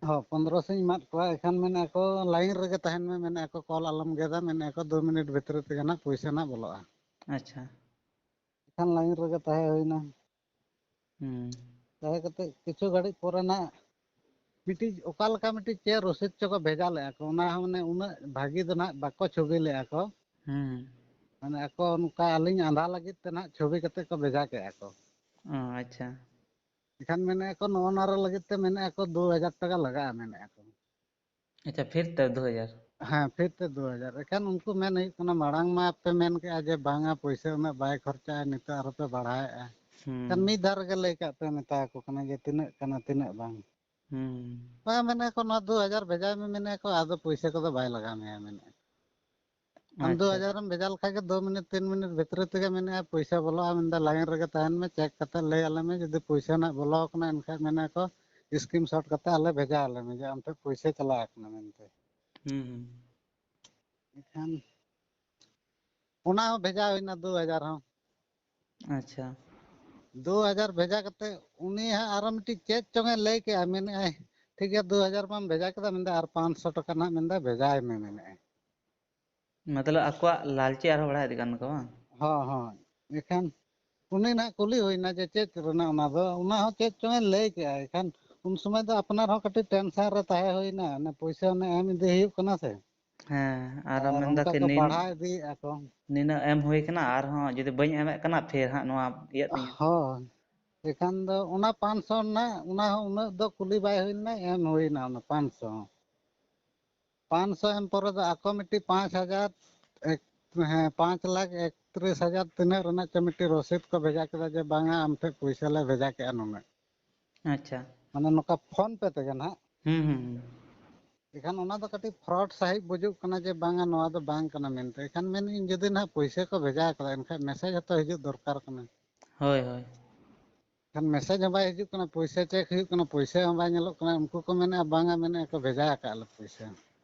ᱦᱚᱸ, ᱯᱚᱱᱨᱚᱥᱚᱧ ᱮᱢᱟᱫ ᱠᱚᱣᱟ᱾ ᱮᱱᱠᱷᱟᱱ ᱢᱮᱱᱮᱫᱼᱟ ᱠᱚ, line ᱨᱮᱜᱮ ᱛᱟᱦᱮᱱ ᱢᱮ, ᱢᱮᱱᱮᱫᱼᱟ ᱠᱚ, call ᱟᱞᱚᱢ ᱜᱮᱫᱟ, ᱢᱮᱱᱮᱫᱼᱟ ᱠᱚ, ᱫᱩ ᱢᱤᱱᱤᱴ ᱵᱷᱤᱛᱨᱤ ᱛᱮᱜᱮ ᱱᱟᱦᱟᱜ ᱯᱩᱭᱥᱟᱹ ᱱᱟᱦᱟᱜ ᱵᱚᱞᱚᱜᱼᱟ᱾ ᱟᱪᱪᱷᱟ᱾ ᱮᱱᱠᱷᱟᱱ line ᱨᱮᱜᱮ ᱛᱟᱦᱮᱸ ᱦᱩᱭᱱᱟ᱾ ᱦᱩᱸ᱾ ᱛᱟᱦᱮᱸ ᱠᱟᱛᱮ ᱠᱤᱪᱷᱩ ᱜᱷᱟᱹᱲᱤᱡ ᱯᱚᱨᱮ ᱱᱟᱦᱟᱜ ᱢᱤᱫᱴᱤᱡ ᱚᱠᱟ ᱞᱮᱠᱟ ᱢᱤᱫᱴᱤᱡ ᱪᱮᱫ ᱨᱚᱥᱤᱫ ᱪᱚ ᱠᱚ ᱵᱷᱮᱡᱟ ᱞᱮᱫᱼᱟ ᱠᱚ, ᱚᱱᱟ ᱦᱚᱸ ᱢᱟᱱᱮ ᱩᱱᱟᱹᱜ ᱵᱷᱟᱹᱜᱤ ᱫᱚ ᱱᱟᱦᱟᱜ ᱵᱟᱠᱚ ᱪᱷᱚᱵᱤ ᱞᱮᱫᱼᱟ ᱠᱚ᱾ ᱦᱩᱸ᱾ ᱢᱟᱱᱮ ᱟᱠᱚ ᱚᱱᱠᱟ ᱟᱹᱞᱤᱧ ᱟᱸᱫᱷᱟ ᱞᱟᱹᱜᱤᱫ ᱛᱮ ᱱᱟᱦᱟᱜ ᱪᱷᱚᱵᱤ ᱠᱟᱛᱮ ᱠᱚ ᱵᱷᱮᱡᱟ ᱠᱮᱫᱼᱟ ᱠᱚ᱾ ᱚ, ᱟᱪᱪᱷᱟ᱾ ᱮᱱᱠᱷᱟᱱ ᱢᱮᱱᱮᱫᱼᱟ ᱠᱚ, ᱱᱚᱜᱼᱚ ᱱᱚᱣᱟ ᱨᱮ ᱞᱟᱹᱜᱤᱫ ᱛᱮ ᱢᱮᱱᱮᱫᱼᱟ ᱠᱚ, ᱫᱩ ᱦᱟᱡᱟᱨ ᱴᱟᱠᱟ ᱞᱟᱜᱟᱜᱼᱟ, ᱢᱮᱱᱮᱫᱼᱟ ᱠᱚ᱾ ᱟᱪᱪᱷᱟ, ᱯᱷᱤᱨ ᱛᱮ ᱫᱩ ᱦᱟᱡᱟᱨ? ᱦᱮᱸ, ᱯᱷᱤᱨ ᱛᱮ ᱫᱩ ᱦᱟᱡᱟᱨ᱾ ᱮᱠᱷᱟᱱ ᱩᱱᱠᱩ ᱢᱮᱱ ᱦᱩᱭᱩᱜ ᱠᱟᱱᱟ, ᱢᱟᱲᱟᱝ ᱢᱟ ᱯᱮ ᱢᱮᱱ ᱠᱮᱜᱼᱟ ᱡᱮ ᱵᱟᱝᱟ, ᱯᱩᱭᱥᱟᱹ ᱩᱱᱟᱹᱜ ᱵᱟᱭ ᱠᱷᱚᱨᱪᱟᱜᱼᱟ, ᱱᱤᱛᱚᱜ ᱟᱨᱚ ᱯᱮ ᱵᱟᱲᱦᱟᱣᱮᱜᱼᱟ᱾ ᱦᱩᱸ᱾ ᱮᱱᱠᱷᱟᱱ ᱢᱤᱫ ᱫᱷᱟᱣ ᱨᱮᱜᱮ ᱞᱟᱹᱭ ᱠᱟᱜ ᱯᱮ, ᱢᱮᱛᱟ ᱟᱠᱚ ᱠᱟᱱᱟ ᱡᱮ ᱛᱤᱱᱟᱹᱜ ᱠᱟᱱᱟ, ᱛᱤᱱᱟᱹᱜ ᱵᱟᱝ᱾ ᱦᱩᱸ᱾ ᱵᱟᱝ, ᱢᱮᱱᱮᱜᱼᱟ ᱠᱚ, "ᱱᱚᱣᱟ ᱫᱩ ᱦᱟᱡᱟᱨ ᱵᱷᱮᱡᱟᱭ ᱢᱮ", ᱢᱮᱱᱮᱜᱼᱟ ᱠᱚ, "ᱟᱫᱚ ᱯᱩᱭᱥᱟᱹ ᱠᱚᱫᱚ ᱵᱟᱭ ᱞᱟᱜᱟᱣ ᱢᱮᱭᱟ", ᱢᱮᱱᱮᱜᱼᱟ ᱠᱚ᱾ ᱟᱢ ᱟᱪᱪᱷᱟ᱾ ᱫᱩ ᱦᱟᱡᱟᱨ ᱮᱢ ᱵᱷᱮᱡᱟ ᱞᱮᱠᱷᱟᱡ ᱜᱮ ᱫᱩ ᱢᱤᱱᱤᱴ, ᱛᱤᱱ ᱢᱤᱱᱤᱴ ᱵᱷᱤᱛᱨᱤ ᱛᱮᱜᱮ ᱢᱮᱱᱮᱜᱼᱟ ᱯᱩᱭᱥᱟᱹ ᱵᱚᱞᱚᱜᱼᱟ, ᱢᱮᱱᱫᱟ, "ᱞᱟᱭᱤᱱ ᱨᱮᱜᱮ ᱛᱟᱦᱮᱱ ᱢᱮ, ᱪᱮᱠ ᱠᱟᱛᱮ ᱞᱟᱹᱭ ᱟᱞᱮ ᱢᱮ, ᱡᱩᱫᱤ ᱯᱩᱭᱥᱟᱹ ᱱᱟᱜ ᱵᱚᱞᱚ ᱟᱠᱟᱱᱟ, ᱮᱱᱠᱷᱟᱡ", ᱢᱮᱱᱮᱜᱼᱟ ᱠᱚ, "ᱥᱠᱨᱤᱱ ᱥᱚᱴ ᱠᱟᱛᱮ ᱟᱞᱮ ᱵᱷᱮᱡᱟ ᱟᱞᱮ ᱢᱮ ᱡᱮ ᱟᱢ ᱴᱷᱮᱡ ᱯᱩᱭᱥᱟᱹ ᱪᱟᱞᱟᱣ ᱟᱠᱟᱱᱟ ᱢᱮᱱᱛᱮ᱾" ᱦᱩᱸ, ᱦᱩᱸ᱾ ᱮᱱᱠᱷᱟᱱ ᱚᱱᱟ ᱦᱚᱸ ᱵᱷᱮᱡᱟ ᱦᱩᱭᱱᱟ, ᱫᱩ ᱦᱟᱡᱟᱨ ᱦᱚᱸ᱾ ᱟᱪᱪᱷᱟ᱾ ᱫᱩ ᱦᱟᱡᱟᱨ ᱵᱷᱮᱡᱟ ᱠᱟᱛᱮ ᱩᱱᱤ ᱦᱟᱸᱜ ᱟᱨᱚ ᱢᱤᱫᱴᱤᱡ ᱪᱮᱫ ᱪᱚᱝ ᱮ ᱞᱟᱹᱭ ᱠᱮᱜᱼᱟ, ᱢᱮᱱᱮᱜᱼᱟᱭ, "ᱴᱷᱤᱠ ᱜᱮᱭᱟ, ᱫᱩ ᱦᱟᱡᱟᱨ ᱢᱟᱢ ᱵᱷᱮᱡᱟ ᱠᱮᱫᱟ", ᱢᱮᱱᱫᱟ, "ᱟᱨ ᱯᱟᱸᱪᱥᱚ ᱴᱟᱠᱟ ᱱᱟᱜ", ᱢᱮᱱᱫᱟ, "ᱵᱷᱮᱡᱟᱭ ᱢᱮ", ᱢᱮᱱᱮᱜᱼᱟᱭ᱾ ᱢᱚᱛᱞᱚᱵ ᱟᱠᱚᱣᱟᱜ ᱞᱟᱞᱪᱤ ᱟᱨᱦᱚᱸ ᱵᱟᱲᱦᱟᱣ ᱤᱫᱤᱜ ᱠᱟᱱ ᱛᱟᱠᱚᱣᱟ ᱵᱟᱝ? ᱦᱚᱸ, ᱦᱚᱸ᱾ ᱮᱱᱠᱷᱟᱱ ᱩᱱᱤ ᱱᱟᱜ ᱠᱩᱞᱤ ᱦᱩᱭᱱᱟ ᱡᱮ ᱪᱮᱫ ᱨᱮᱱᱟᱜ ᱚᱱᱟ ᱫᱚ, ᱚᱱᱟ ᱦᱚᱸ ᱪᱮᱫ ᱪᱚᱝ ᱮ ᱞᱟᱹᱭ ᱠᱮᱜᱼᱟ᱾ ᱮᱱᱠᱷᱟᱱ ᱩᱱ ᱥᱚᱢᱚᱭ ᱫᱚ ᱟᱯᱱᱟᱨ ᱦᱚᱸ ᱠᱟᱹᱴᱤᱡ ᱴᱮᱱᱥᱚᱱ ᱨᱮ ᱛᱟᱦᱮᱸ ᱦᱩᱭᱱᱟ, ᱚᱱᱮ ᱯᱩᱭᱥᱟᱹ ᱚᱱᱮ ᱮᱢ ᱤᱫᱤ ᱦᱩᱭᱩᱜ ᱠᱟᱱᱟ ᱥᱮ᱾ ᱦᱮᱸ, ᱟᱨ ᱟᱨ ᱢᱮᱱᱫᱟ ᱚᱱᱠᱟ ᱠᱤ ᱠᱚ ᱱᱤᱱ-, ᱵᱟᱲᱦᱟᱣ ᱤᱫᱤᱭᱮᱫᱼᱟ ᱠᱚ᱾ ᱱᱤᱱᱟᱹᱜ ᱮᱢ ᱦᱩᱭ ᱠᱟᱱᱟ, ᱟᱨᱦᱚᱸ ᱡᱩᱫᱤ ᱵᱟᱹᱧ ᱮᱢᱮᱫ ᱠᱟᱱᱟ, ᱯᱷᱤᱨ ᱦᱟᱸᱜ ᱱᱚᱣᱟ ᱤᱭᱟᱹᱜ ᱛᱤᱧᱟᱹ᱾ ᱦᱳᱭ, ᱮᱱᱠᱷᱟᱱ ᱫᱚ ᱚᱱᱟ ᱯᱟᱸᱪᱥᱚ ᱨᱮᱱᱟᱜ, ᱚᱱᱟ ᱦᱚᱸ ᱩᱱᱟᱹᱜ ᱫᱚ ᱠᱩᱞᱤ ᱵᱟᱭ ᱦᱩᱭ ᱞᱮᱱᱟ, ᱮᱢ ᱦᱩᱭᱱᱟ ᱚᱱᱟ ᱯᱟᱸᱪᱥᱚ᱾ ᱯᱟᱸᱪᱥᱚ ᱮᱢ ᱯᱚᱨᱮ ᱫᱚ ᱟᱠᱚ ᱢᱤᱫᱴᱤᱡ ᱯᱟᱸᱪ ᱦᱟᱡᱟᱨ, ᱮᱠ-, ᱦᱮᱸ, ᱯᱟᱸᱪ ᱞᱟᱠᱷ ᱮᱠᱛᱨᱤᱥ ᱦᱟᱡᱟᱨ ᱛᱤᱱᱟᱹᱜ ᱨᱮᱱᱟᱜ ᱪᱚ ᱢᱤᱫᱴᱤᱡ ᱨᱚᱥᱤᱫ ᱠᱚ ᱵᱷᱮᱡᱟ ᱠᱮᱫᱟ ᱡᱮ, "ᱵᱟᱝᱟ, ᱟᱢ ᱴᱷᱮᱱ ᱯᱩᱭᱥᱟᱹ ᱞᱮ ᱵᱷᱮᱡᱟ ᱠᱮᱜᱼᱟ ᱱᱩᱱᱟᱹᱜ", ᱟᱪᱪᱷᱟ᱾ ᱢᱟᱱᱮ ᱱᱚᱝᱠᱟ ᱯᱷᱳᱱ ᱯᱮ ᱛᱮᱜᱮ ᱱᱟᱦᱟᱜ᱾ ᱦᱩᱸ, ᱦᱩᱸ, ᱦᱩᱸ᱾ ᱮᱱᱠᱷᱟᱱ ᱚᱱᱟ ᱫᱚ ᱠᱟᱹᱴᱤᱡ ᱯᱷᱨᱚᱰ ᱥᱟᱺᱦᱤᱡ ᱵᱩᱡᱩᱜ ᱠᱟᱱᱟ ᱡᱮ, "ᱵᱟᱝᱟ, ᱱᱚᱣᱟ ᱫᱚ ᱵᱟᱝ ᱠᱟᱱᱟ" ᱢᱮᱱᱛᱮ᱾ ᱮᱱᱠᱷᱟᱱ ᱢᱮᱱᱮᱫ ᱟᱹᱧ, ᱡᱩᱫᱤ ᱱᱟᱦᱟᱜ ᱯᱩᱭᱥᱟᱹ ᱠᱚ ᱵᱷᱮᱡᱟ ᱠᱟᱫᱟ, ᱮᱱᱠᱷᱟᱱ ᱢᱮᱥᱮᱡᱽ ᱦᱚᱸᱛᱚ ᱦᱤᱡᱩᱜ ᱫᱚᱨᱠᱟᱨ ᱠᱟᱱᱟ᱾ ᱦᱳᱭ, ᱦᱳᱭ᱾ ᱮᱱᱠᱷᱟᱱ ᱢᱮᱥᱮᱡᱽ ᱦᱚᱸ ᱵᱟᱭ ᱦᱤᱡᱩᱜ ᱠᱟᱱᱟ, ᱯᱩᱭᱥᱟᱹ ᱪᱮᱠ ᱦᱩᱭᱩᱜ ᱠᱟᱱᱟ, ᱯᱩᱭᱥᱟᱹ ᱦᱚᱸ ᱵᱟᱭ ᱧᱮᱞᱚᱜ ᱠᱟᱱᱟ᱾ ᱩᱱᱠᱩ ᱠᱚ ᱢᱮᱱᱮᱫᱼᱟ, "ᱵᱟᱝᱟ", ᱢᱮᱱᱮᱫᱼᱟ ᱠᱚ, "ᱵᱷᱮᱡᱟ ᱟᱠᱟᱫ ᱞᱮ ᱯᱩᱭᱥᱟᱹ᱾"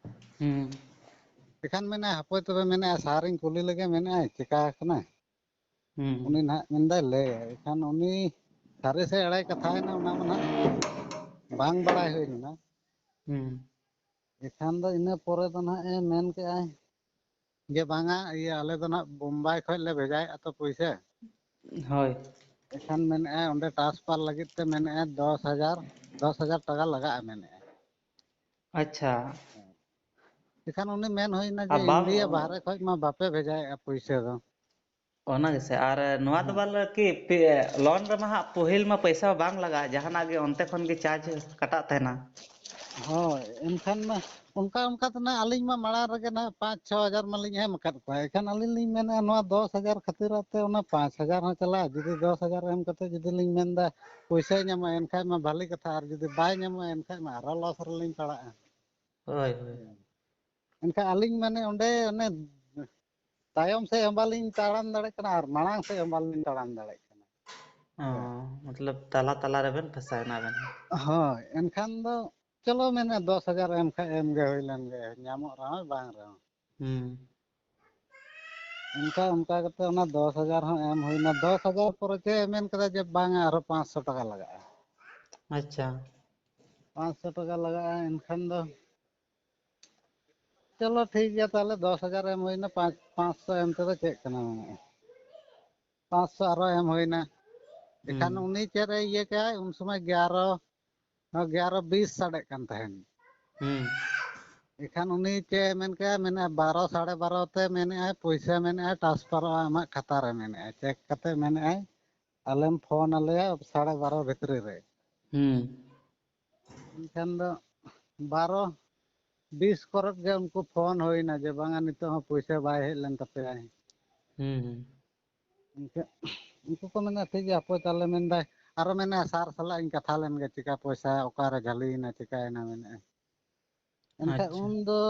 ᱦᱩᱸ᱾ ᱮᱱᱠᱷᱟᱱ ᱢᱮᱱᱮᱫᱼᱟ, "ᱦᱟᱯᱳᱭ ᱛᱚᱵᱮ", ᱢᱮᱱᱮᱫᱼᱟ, "ᱥᱟᱨᱤᱧ ᱠᱩᱞᱤ ᱞᱮᱜᱮ", ᱢᱮᱱᱮᱫᱼᱟᱭ, "ᱪᱮᱠᱟ ᱟᱠᱟᱱᱟ?" ᱦᱩᱸ᱾ ᱩᱱᱤ ᱱᱟᱦᱟᱜ ᱢᱮᱱᱫᱟᱭ ᱞᱟᱹᱭᱟ᱾ ᱮᱱᱠᱷᱟᱱ ᱩᱱᱤ ᱥᱟᱹᱨᱤ ᱥᱮ ᱮᱲᱮᱭ ᱠᱟᱛᱷᱟᱭᱮᱱᱟ, ᱚᱱᱟ ᱢᱟ ᱱᱟᱦᱟᱜ ᱵᱟᱝ ᱵᱟᱲᱟᱭ ᱦᱩᱭ ᱞᱮᱱᱟ᱾ ᱦᱩᱸ᱾ ᱮᱱᱠᱷᱟᱱ ᱫᱚ ᱤᱱᱟᱹ ᱯᱚᱨᱮ ᱫᱚ ᱱᱟᱦᱟᱜ ᱮ ᱢᱮᱱ ᱠᱮᱜᱼᱟᱭ ᱡᱮ, "ᱵᱟᱝᱟ, ᱤᱭᱟᱹ, ᱟᱞᱮ ᱫᱚ ᱱᱟᱦᱟᱜ ᱵᱳᱢᱵᱟᱭ ᱠᱷᱚᱡ ᱞᱮ ᱵᱷᱮᱡᱟᱭᱮᱫᱼᱟ ᱛᱚ ᱯᱩᱭᱥᱟᱹ᱾" ᱦᱳᱭ᱾ ᱮᱱᱠᱷᱟᱱ ᱢᱮᱱᱮᱫᱼᱟᱭ, ᱚᱸᱰᱮ ᱴᱨᱟᱱᱥᱯᱷᱟᱨ ᱞᱟᱹᱜᱤᱫ ᱛᱮ ᱢᱮᱱᱮᱫᱼᱟᱭ ᱫᱚᱥ ᱦᱟᱡᱟᱨ, ᱫᱚᱥ ᱦᱟᱡᱟᱨ ᱴᱟᱠᱟ ᱞᱟᱜᱟᱜᱼᱟ ᱢᱮᱱᱮᱫᱼᱟᱭ᱾ ᱟᱪᱪᱷᱟ᱾ ᱮᱱᱠᱷᱟᱱ ᱩᱱᱤ ᱢᱮᱱ ᱦᱩᱭᱱᱟ ᱡᱮ, ᱟᱨ ᱵᱟᱝ ᱤᱱᱰᱤᱭᱟ ᱵᱟᱦᱨᱮ ᱠᱷᱚᱡ ᱢᱟ ᱵᱟᱯᱮ ᱵᱷᱮᱡᱟᱭᱮᱫᱼᱟ ᱯᱩᱭᱥᱟᱹ ᱫᱚ᱾ ᱚᱱᱟ ᱜᱮᱥᱮ᱾ ᱟᱨ ᱱᱚᱣᱟ ᱫᱚ ᱦᱮᱸ᱾ ᱵᱟᱞᱮ ᱠᱤ ᱯᱮ-, ᱞᱳᱱ ᱨᱮᱢᱟ ᱦᱟᱸᱜ ᱯᱟᱹᱦᱤᱞ ᱢᱟ ᱯᱚᱭᱥᱟ ᱵᱟᱝ ᱞᱟᱜᱟᱜᱼᱟ, ᱡᱟᱦᱟᱱᱟᱜ ᱜᱮ ᱚᱱᱛᱮ ᱠᱷᱚᱱ ᱜᱮ ᱪᱟᱨᱡᱽ ᱠᱟᱴᱟᱜ ᱛᱟᱦᱮᱱᱟ᱾ ᱦᱳᱭ, ᱮᱱᱠᱷᱟᱱ ᱢᱟ ᱚᱱᱠᱟ ᱚᱱᱠᱟ ᱛᱮ ᱱᱟᱜ ᱟᱹᱞᱤᱧ ᱢᱟ ᱢᱟᱲᱟᱝ ᱨᱮᱜᱮ ᱱᱟᱜ ᱯᱟᱸᱪ ᱪᱷᱚ ᱦᱟᱡᱟᱨ ᱢᱟᱞᱤᱧ ᱮᱢ ᱟᱠᱟᱫ ᱠᱚᱣᱟ᱾ ᱮᱱᱠᱷᱟᱱ ᱟᱹᱞᱤᱧ ᱞᱤᱧ ᱢᱮᱱᱮᱫᱼᱟ, ᱱᱚᱣᱟ ᱫᱚᱥ ᱦᱟᱡᱟᱨ ᱠᱷᱟᱹᱛᱤᱨ ᱛᱮ ᱚᱱᱟ ᱯᱟᱸᱪ ᱦᱟᱡᱟᱨ ᱦᱚᱸ ᱪᱟᱞᱟᱜᱼᱟ᱾ ᱡᱩᱫᱤ ᱫᱚᱥ ᱦᱟᱡᱟᱨ ᱮᱢ ᱠᱟᱛᱮ ᱡᱩᱫᱤ ᱞᱤᱧ ᱢᱮᱱᱫᱟ ᱯᱚᱭᱥᱟᱭ ᱧᱟᱢᱟ, ᱮᱱᱠᱷᱟᱡ ᱢᱟ ᱵᱷᱟᱞᱤ ᱠᱟᱛᱷᱟ, ᱟᱨ ᱡᱩᱫᱤ ᱵᱟᱭ ᱧᱟᱢᱟ, ᱮᱱᱠᱷᱟᱡ ᱢᱟ ᱟᱨᱦᱚᱸ ᱞᱚᱥ ᱨᱮᱞᱤᱧ ᱯᱟᱲᱟᱜᱼᱟ᱾ ᱦᱳᱭ, ᱦᱳᱭ᱾ ᱮᱱᱠᱷᱟᱱ ᱟᱹᱞᱤᱧ ᱢᱟᱱᱮ ᱚᱸᱰᱮ ᱚᱱᱮ ᱛᱟᱭᱚᱢ ᱥᱮᱫ ᱦᱚᱸ ᱵᱟᱞᱤᱧ ᱛᱟᱲᱟᱢ ᱫᱟᱲᱮᱭᱟᱜ ᱠᱟᱱᱟ ᱟᱨ ᱢᱟᱲᱟᱝ ᱥᱮᱫ ᱦᱚᱸ ᱵᱟᱞᱤᱧ ᱛᱟᱲᱟᱢ ᱫᱟᱲᱮᱭᱟᱜ ᱠᱟᱱᱟ᱾ ᱚ, ᱢᱚᱛᱞᱚᱵ ᱛᱟᱞᱟ ᱛᱟᱞᱟ ᱨᱮᱵᱮᱱ ᱯᱷᱟᱸᱥᱟᱣ ᱮᱱᱟ ᱟᱵᱮᱱ ᱦᱚᱸ᱾ ᱦᱳᱭ, ᱮᱱᱠᱷᱟᱱ ᱫᱚ ᱪᱚᱞᱚ ᱢᱮᱱᱮᱫ ᱫᱚᱥ ᱦᱟᱡᱟᱨ ᱮᱢ ᱠᱷᱟᱡ ᱮᱢ ᱜᱮ ᱦᱩᱭ ᱞᱮᱱ ᱜᱮ, ᱧᱟᱢᱚᱜ ᱨᱮᱦᱚᱸ ᱵᱟᱝ ᱨᱮᱦᱚᱸ᱾ ᱦᱩᱸ᱾ ᱚᱱᱠᱟ ᱚᱱᱠᱟ ᱠᱟᱛᱮ ᱚᱱᱟ ᱫᱚᱥ ᱦᱟᱡᱟᱨ ᱦᱚᱸ ᱮᱢ ᱦᱩᱭᱱᱟ᱾ ᱫᱚᱥ ᱦᱟᱡᱟᱨ ᱯᱚᱨᱮ ᱪᱮᱫ ᱮ ᱢᱮᱱ ᱠᱮᱫᱟ ᱡᱮ ᱵᱟᱝᱟ, ᱟᱨᱦᱚᱸ ᱯᱟᱸᱪᱥᱚ ᱴᱟᱠᱟ ᱞᱟᱜᱟᱜᱼᱟ᱾ ᱟᱪᱪᱷᱟ᱾ ᱯᱟᱸᱪᱥᱚ ᱴᱟᱠᱟ ᱞᱟᱜᱟᱜᱼᱟ, ᱮᱱᱠᱷᱟᱱ ᱫᱚ ᱪᱚᱞᱚ ᱴᱷᱤᱠ ᱜᱮᱭᱟ, ᱛᱟᱦᱚᱞᱮ ᱫᱚᱥ ᱦᱟᱡᱟᱨ ᱮᱢ ᱦᱩᱭᱱᱟ, ᱯᱟᱸᱪ, ᱯᱟᱸᱪᱥᱚ ᱮᱢ ᱛᱮᱫᱚ ᱪᱮᱫ ᱠᱟᱱᱟ ᱢᱮᱱᱮᱫᱼᱟ? ᱯᱟᱸᱪᱥᱚ ᱟᱨᱦᱚᱸ ᱮᱢ ᱦᱩᱭᱱᱟ᱾ ᱮᱠᱷᱟᱱ ᱦᱩᱸ᱾ ᱩᱱᱤ ᱪᱮᱫ ᱮ ᱤᱭᱟᱹ ᱠᱮᱜᱼᱟᱭ, ᱩᱱ ᱥᱚᱢᱚᱭ ᱜᱮᱭᱟᱨᱚ, ᱜᱮᱭᱟᱨᱚ ᱵᱤᱥ ᱥᱟᱰᱮᱜ ᱠᱟᱱ ᱛᱟᱦᱮᱸᱱ᱾ ᱦᱩᱸ᱾ ᱮᱠᱷᱟᱱ ᱩᱱᱤ ᱪᱮᱫ ᱮ ᱢᱮᱱ ᱠᱮᱜᱼᱟ, ᱢᱮᱱᱮᱫᱼᱟ ᱵᱟᱨᱚ, ᱥᱟᱲᱮ ᱵᱟᱨᱚ ᱛᱮ ᱢᱮᱱᱮᱫᱼᱟᱭ ᱯᱚᱭᱥᱟ ᱢᱮᱱᱮᱫᱼᱟᱭ ᱴᱨᱟᱱᱥᱯᱷᱟᱨᱚᱜᱼᱟ ᱟᱢᱟᱜ ᱠᱷᱟᱛᱟ ᱨᱮ ᱢᱮᱱᱮᱫᱼᱟᱭ, ᱪᱮᱠ ᱠᱟᱛᱮ ᱢᱮᱱᱮᱫᱼᱟᱭ ᱟᱞᱮᱢ ᱯᱷᱳᱱ ᱟᱞᱮᱭᱟ ᱥᱟᱲᱮ ᱵᱟᱨᱚ ᱵᱷᱤᱛᱨᱤ ᱨᱮ᱾ ᱦᱩᱸ᱾ ᱮᱱᱠᱷᱟᱱ ᱫᱚ ᱵᱟᱨᱚ ᱵᱤᱥ ᱠᱚᱨᱮ ᱜᱮ ᱩᱱᱠᱩ ᱯᱷᱳᱱ ᱦᱩᱭᱱᱟ ᱡᱮ ᱵᱟᱝᱟ ᱱᱤᱛᱚᱜ ᱦᱚᱸ ᱯᱚᱭᱥᱟ ᱵᱟᱭ ᱦᱮᱡ ᱞᱮᱱ ᱛᱟᱯᱮᱭᱟ᱾ ᱦᱩᱸ, ᱦᱩᱸ᱾ ᱮᱱᱠᱷᱟᱱ ᱩᱱᱠᱩ ᱠᱚ ᱢᱮᱱᱟ ᱴᱷᱤᱠ ᱜᱮᱭᱟ, ᱦᱟᱯᱳᱭ ᱛᱟᱦᱞᱮ ᱢᱮᱱᱫᱟᱭ, ᱟᱨᱚ ᱢᱮᱱᱟ ᱥᱟᱨ ᱥᱟᱞᱟᱜ ᱤᱧ ᱠᱟᱛᱷᱟ ᱞᱮᱱ ᱜᱮ, ᱪᱤᱠᱟ ᱯᱚᱭᱥᱟ ᱚᱠᱟᱨᱮ ᱡᱷᱟᱹᱞᱤᱭᱮᱱᱟ, ᱪᱤᱠᱟᱭᱮᱱᱟ ᱢᱮᱱᱮᱫᱼᱟᱭ᱾ ᱮᱱᱠᱷᱟᱱ ᱟᱪᱪᱷᱟ᱾ ᱩᱱ ᱫᱚ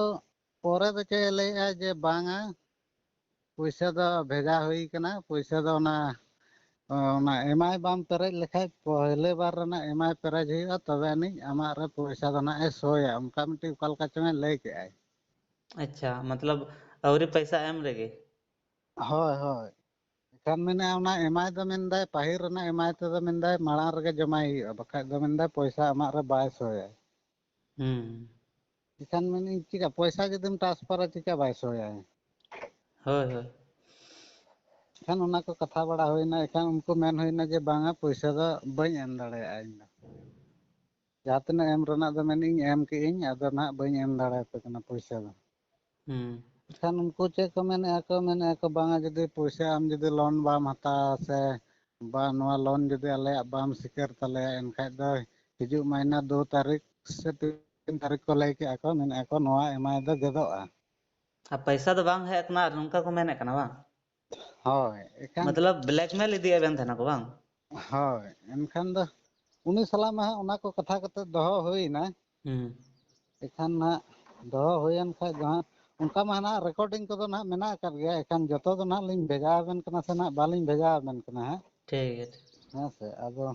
ᱯᱚᱨᱮ ᱫᱚ ᱪᱮᱫ ᱮ ᱞᱟᱹᱭᱮᱫᱼᱟ ᱡᱮ ᱵᱟᱝᱟ, ᱯᱚᱭᱥᱟ ᱫᱚ ᱵᱷᱮᱡᱟ ᱦᱩᱭ ᱠᱟᱱᱟ, ᱯᱚᱭᱥᱟ ᱫᱚ ᱚᱱᱟ, ᱚᱱᱟ ᱮᱢᱟᱭ ᱵᱟᱢ ᱯᱮᱨᱮᱡ ᱞᱮᱠᱷᱟᱡ ᱯᱚᱦᱞᱮ ᱵᱟᱨ ᱨᱮᱱᱟᱜ ᱮᱢᱟᱭ ᱯᱮᱨᱮᱡ ᱦᱩᱭᱩᱜᱼᱟ, ᱛᱚᱵᱮ ᱟᱹᱱᱤᱡ ᱟᱢᱟᱜ ᱨᱮ ᱯᱚᱭᱥᱟ ᱫᱚ ᱱᱟᱜ ᱮ ᱥᱳᱭᱟ, ᱚᱱᱠᱟ ᱢᱤᱫᱴᱤᱡ ᱚᱠᱟ ᱞᱮᱠᱟ ᱪᱚᱝ ᱮ ᱞᱟᱹᱭ ᱠᱮᱜᱼᱟᱭ᱾ ᱟᱪᱪᱷᱟ, ᱢᱚᱛᱞᱚᱵ ᱟᱹᱣᱨᱤ ᱯᱚᱭᱥᱟ ᱮᱢ ᱨᱮᱜᱮ? ᱦᱳᱭ, ᱦᱳᱭ᱾ ᱮᱱᱠᱷᱟᱱ ᱢᱮᱱᱮᱫᱼᱟ ᱚᱱᱟ ᱮᱢᱟᱭ ᱫᱚ ᱢᱮᱱᱫᱟᱭ ᱯᱟᱹᱦᱤᱞ ᱨᱮᱱᱟᱜ ᱮᱢᱟᱭ ᱛᱮᱫᱚ ᱢᱮᱱᱫᱟᱭ ᱢᱟᱲᱟᱝ ᱨᱮᱜᱮ ᱡᱚᱢᱟᱭ ᱦᱩᱭᱩᱜᱼᱟ, ᱵᱟᱠᱷᱟᱡ ᱫᱚ ᱢᱮᱱᱫᱟᱭ ᱯᱚᱭᱥᱟ ᱟᱢᱟᱜ ᱨᱮ ᱵᱟᱭ ᱥᱳᱭᱟᱭ᱾ ᱦᱩᱸ᱾ ᱮᱱᱠᱷᱟᱱ ᱢᱮᱱᱮᱫᱼᱟᱹᱧ ᱪᱤᱠᱟ ᱯᱚᱭᱥᱟ ᱡᱩᱫᱤᱢ ᱴᱨᱟᱱᱥᱯᱷᱟᱨᱟ ᱪᱤᱠᱟ ᱵᱟᱭ ᱥᱳᱭᱟᱭ? ᱦᱳᱭ, ᱦᱳᱭ᱾ ᱮᱱᱠᱷᱟᱱ ᱚᱱᱟ ᱠᱚ ᱠᱟᱛᱷᱟ ᱵᱟᱲᱟ ᱦᱩᱭᱱᱟ, ᱮᱱᱠᱷᱟᱱ ᱩᱱᱠᱩ ᱢᱮᱱ ᱦᱩᱭᱱᱟ ᱡᱮ ᱵᱟᱝᱟ ᱯᱚᱭᱥᱟ ᱫᱚ ᱵᱟᱹᱧ ᱮᱢ ᱫᱟᱲᱮᱭᱟᱜᱼᱟ ᱤᱧ ᱫᱚ᱾ ᱡᱟᱦᱟᱸ ᱛᱤᱱᱟᱹᱜ ᱮᱢ ᱨᱮᱱᱟᱜ ᱫᱚ ᱢᱮᱱᱮᱫᱼᱟᱹᱧ ᱮᱢ ᱠᱮᱜᱼᱟᱹᱧ, ᱟᱫᱚ ᱱᱟᱦᱟᱜ ᱵᱟᱹᱧ ᱮᱢ ᱫᱟᱲᱮᱭᱟᱯᱮ ᱠᱟᱱᱟ ᱯᱚᱭᱥᱟ ᱫᱚ᱾ ᱦᱩᱸ᱾ ᱮᱱᱠᱷᱟᱱ ᱩᱱᱠᱩ ᱪᱮᱫ ᱠᱚ ᱢᱮᱱᱮᱫᱼᱟ ᱠᱚ, ᱢᱮᱱᱮᱫᱼᱟ ᱠᱚ ᱵᱟᱝᱟ ᱡᱩᱫᱤ ᱯᱚᱭᱥᱟ ᱟᱢ ᱡᱩᱫᱤ ᱞᱳᱱ ᱵᱟᱢ ᱦᱟᱛᱟᱣᱟ ᱥᱮ ᱵᱟ ᱱᱚᱣᱟ ᱞᱳᱱ ᱡᱩᱫᱤ ᱟᱞᱮᱭᱟᱜ ᱵᱟᱢ ᱥᱤᱠᱟᱹᱨ ᱛᱟᱞᱮᱭᱟ, ᱮᱱᱠᱷᱟᱡ ᱫᱚ ᱦᱤᱡᱩᱜ ᱢᱟᱹᱦᱱᱟᱹ ᱫᱩ ᱛᱟᱹᱨᱤᱠᱷ ᱥᱮ ᱛᱤᱱ ᱛᱤᱱ ᱛᱟᱹᱨᱤᱠᱷ ᱠᱚ ᱞᱟᱹᱭ ᱠᱮᱜᱼᱟ ᱠᱚ, ᱢᱮᱱᱮᱫᱼᱟ ᱠᱚ ᱱᱚᱣᱟ ᱮᱢᱟᱭ ᱫᱚ ᱜᱮᱫᱚᱜᱼᱟ᱾ ᱟᱨ ᱯᱚᱭᱥᱟ ᱫᱚ ᱵᱟᱝ ᱦᱮᱡ ᱟᱠᱟᱱᱟ ᱟᱨ ᱱᱚᱝᱠᱟ ᱠᱚ ᱢᱮᱱᱮᱫ ᱠᱟᱱᱟ ᱵᱟᱝ? ᱦᱳᱭ, ᱮᱠᱷᱟᱱ ᱢᱚᱛᱞᱚᱵ blackmail ᱤᱫᱤᱭᱮᱫ ᱵᱮᱱ ᱛᱟᱦᱮᱱᱟ ᱠᱚ ᱵᱟᱝ? ᱦᱳᱭ, ᱮᱱᱠᱷᱟᱱ ᱫᱚ ᱩᱱᱤ ᱥᱟᱞᱟᱜ ᱢᱟ ᱦᱟᱸᱜ ᱚᱱᱟ ᱠᱚ ᱠᱟᱛᱷᱟ ᱠᱟᱛᱮ ᱫᱚᱦᱚ ᱦᱩᱭᱱᱟ᱾ ᱦᱩᱸ᱾ ᱮᱠᱷᱟᱱ ᱱᱟᱜ ᱫᱚᱦᱚ ᱦᱩᱭᱮᱱ ᱠᱷᱟᱡ ᱫᱚ ᱦᱟᱸᱜ ᱚᱱᱠᱟ ᱢᱟ ᱱᱟᱜ recording ᱠᱚᱫᱚ ᱱᱟᱜ ᱢᱮᱱᱟᱜ ᱟᱠᱟᱫ ᱜᱮᱭᱟ, ᱮᱠᱷᱟᱱ ᱡᱚᱛᱚ ᱫᱚ ᱱᱟᱜ ᱞᱤᱧ ᱵᱷᱮᱡᱟ ᱟᱵᱮᱱ ᱠᱟᱱᱟ ᱥᱮ ᱱᱟᱜ ᱵᱟᱞᱤᱧ ᱵᱷᱮᱡᱟ ᱟᱵᱮᱱ ᱠᱟᱱᱟ ᱦᱟᱸᱜ᱾ ᱴᱷᱤᱠ ᱜᱮᱭᱟ, ᱴᱷᱤᱠ᱾ ᱦᱮᱸ ᱥᱮ, ᱟᱫᱚ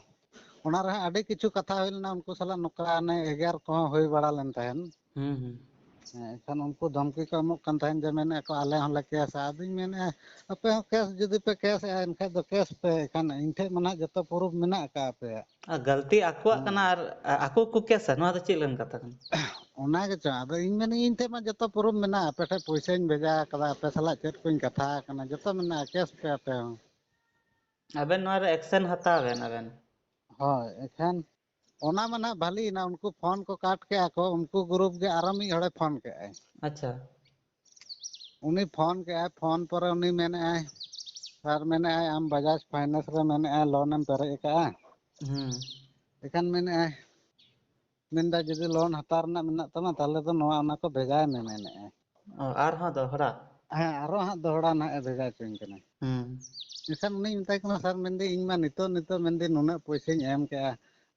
ᱚᱱᱟ ᱨᱮ ᱦᱟᱸᱜ ᱟᱹᱰᱤ ᱠᱤᱪᱷᱩ ᱠᱟᱛᱷᱟ ᱦᱩᱭ ᱞᱮᱱᱟ, ᱩᱱᱠᱩ ᱥᱟᱞᱟᱜ ᱱᱚᱝᱠᱟ ᱚᱱᱮ ᱮᱜᱮᱨ ᱠᱚᱦᱚᱸ ᱦᱩᱭ ᱵᱟᱲᱟ ᱞᱮᱱ ᱛᱟᱦᱮᱸᱱ᱾ ᱦᱩᱸ, ᱦᱩᱸ᱾ ᱦᱮᱸ, ᱮᱱᱠᱷᱟᱱ ᱩᱱᱠᱩ ᱫᱷᱚᱢᱠᱤ ᱠᱚ ᱮᱢᱚᱜ ᱠᱟᱱ ᱛᱟᱦᱮᱸᱱ ᱡᱮ ᱢᱮᱱᱮᱫᱼᱟ ᱠᱚ ᱟᱞᱮ ᱦᱚᱸᱞᱮ ᱠᱮᱥᱟ᱾ ᱟᱫᱚᱧ ᱢᱮᱱᱮᱫᱼᱟ ᱟᱯᱮ ᱦᱚᱸ ᱠᱮᱥ ᱡᱩᱫᱤ ᱯᱮ ᱠᱮᱥᱮᱫᱼᱟ ᱮᱱᱠᱷᱟᱡ ᱫᱚ ᱠᱮᱥ ᱯᱮ, ᱮᱱᱠᱷᱟᱱ ᱤᱧ ᱴᱷᱮᱡ ᱢᱟ ᱱᱟᱦᱟᱜ ᱡᱚᱛᱚ proof ᱢᱮᱱᱟᱜ ᱟᱠᱟᱫ ᱟᱯᱮᱭᱟᱜ᱾ ᱟᱨ ᱜᱟᱹᱞᱛᱤ ᱟᱠᱚᱣᱟᱜ ᱦᱮᱸ᱾ ᱠᱟᱱᱟ ᱟᱨ ᱟ-, ᱟᱠᱚ ᱠᱚ ᱠᱮᱥᱟ, ᱱᱚᱣᱟ ᱫᱚ ᱪᱮᱫ ᱞᱮᱠᱟᱱ ᱠᱟᱛᱷᱟ ᱠᱟᱱᱟ? ᱚᱱᱟ ᱜᱮᱪᱚ, ᱟᱫᱚ ᱤᱧ ᱢᱮᱱᱮᱫ ᱤᱧ ᱴᱷᱮᱡ ᱢᱟ ᱡᱚᱛᱚ proof ᱢᱮᱱᱟᱜᱼᱟ, ᱟᱯᱮ ᱴᱷᱮᱡ ᱯᱚᱭᱥᱟᱧ ᱵᱷᱮᱡᱟ ᱟᱠᱟᱫᱟ, ᱟᱯᱮ ᱥᱟᱞᱟᱜ ᱪᱮᱫ ᱠᱚᱧ ᱠᱟᱛᱷᱟ ᱟᱠᱟᱱᱟ, ᱡᱚᱛᱚ ᱢᱮᱱᱟᱜᱼᱟ, ᱠᱮᱥ ᱯᱮ ᱟᱯᱮ ᱦᱚᱸ᱾ ᱟᱵᱮᱱ ᱱᱚᱣᱟ ᱨᱮ action ᱦᱟᱛᱟᱣ ᱵᱮᱱ ᱟᱵᱮᱱ᱾ ᱦᱳᱭ, ᱮᱠᱷᱟᱱ ᱚᱱᱟ ᱢᱟ ᱱᱟᱦᱟᱜ ᱵᱷᱟᱞᱤᱭᱮᱱᱟ, ᱩᱱᱠᱩ ᱯᱷᱳᱱ ᱠᱚ ᱠᱟᱴ ᱠᱮᱜᱼᱟ ᱠᱚ, ᱩᱱᱠᱩ group ᱜᱮ ᱟᱨᱚ ᱢᱤᱫ ᱦᱚᱲᱮ ᱯᱷᱳᱱ ᱠᱮᱜᱼᱟᱭ᱾ ᱟᱪᱪᱷᱟ᱾ ᱩᱱᱤ ᱯᱷᱳᱱ ᱠᱮᱜᱼᱟᱭ, ᱯᱷᱳᱱ ᱯᱚᱨᱮ ᱩᱱᱤ ᱢᱮᱱᱮᱜᱼᱟᱭ, ᱥᱟᱨ ᱢᱮᱱᱮᱜᱼᱟᱭ, ᱟᱢ ᱵᱟᱡᱟᱡᱽ ᱯᱷᱟᱭᱱᱮᱱᱥ ᱨᱮ ᱢᱮᱱᱮᱜᱼᱟᱭ ᱞᱳᱱ ᱮᱢ ᱯᱮᱨᱮᱡ ᱟᱠᱟᱜᱼᱟ? ᱦᱩᱸ᱾ ᱮᱠᱷᱟᱱ ᱢᱮᱱᱮᱜᱼᱟᱭ, ᱢᱮᱱᱫᱟ ᱡᱩᱫᱤ ᱞᱳᱱ ᱦᱟᱛᱟᱣ ᱨᱮᱱᱟᱜ ᱢᱮᱱᱟᱜ ᱛᱟᱢᱟ ᱛᱟᱦᱚᱞᱮ ᱫᱚ ᱱᱚᱣᱟ ᱚᱱᱟ ᱠᱚ ᱵᱷᱮᱡᱟᱭ ᱢᱮ ᱢᱮᱱᱮᱜᱼᱟᱭ᱾ ᱚ, ᱟᱨᱦᱚᱸ ᱫᱚᱦᱲᱟ? ᱦᱮᱸ, ᱟᱨᱚ ᱦᱟᱸᱜ ᱫᱚᱦᱲᱟ ᱱᱟᱦᱟᱜ ᱮ ᱵᱷᱮᱡᱟ ᱦᱚᱪᱚᱧ ᱠᱟᱱᱟ᱾ ᱦᱩᱸ᱾ ᱮᱱᱠᱷᱟᱱ ᱩᱱᱤᱧ ᱢᱮᱛᱟᱭ ᱠᱟᱱᱟ, ᱥᱟᱨ ᱢᱮᱱᱫᱟᱹᱧ ᱤᱧ ᱢᱟ ᱱᱤᱛᱚᱜ ᱱᱤᱛᱚᱜ ᱢᱮᱱᱫᱟᱹᱧ ᱱᱩᱱᱟᱹᱜ ᱯᱚᱭᱥᱟᱧ ᱮᱢ ᱠᱮᱜᱼᱟ,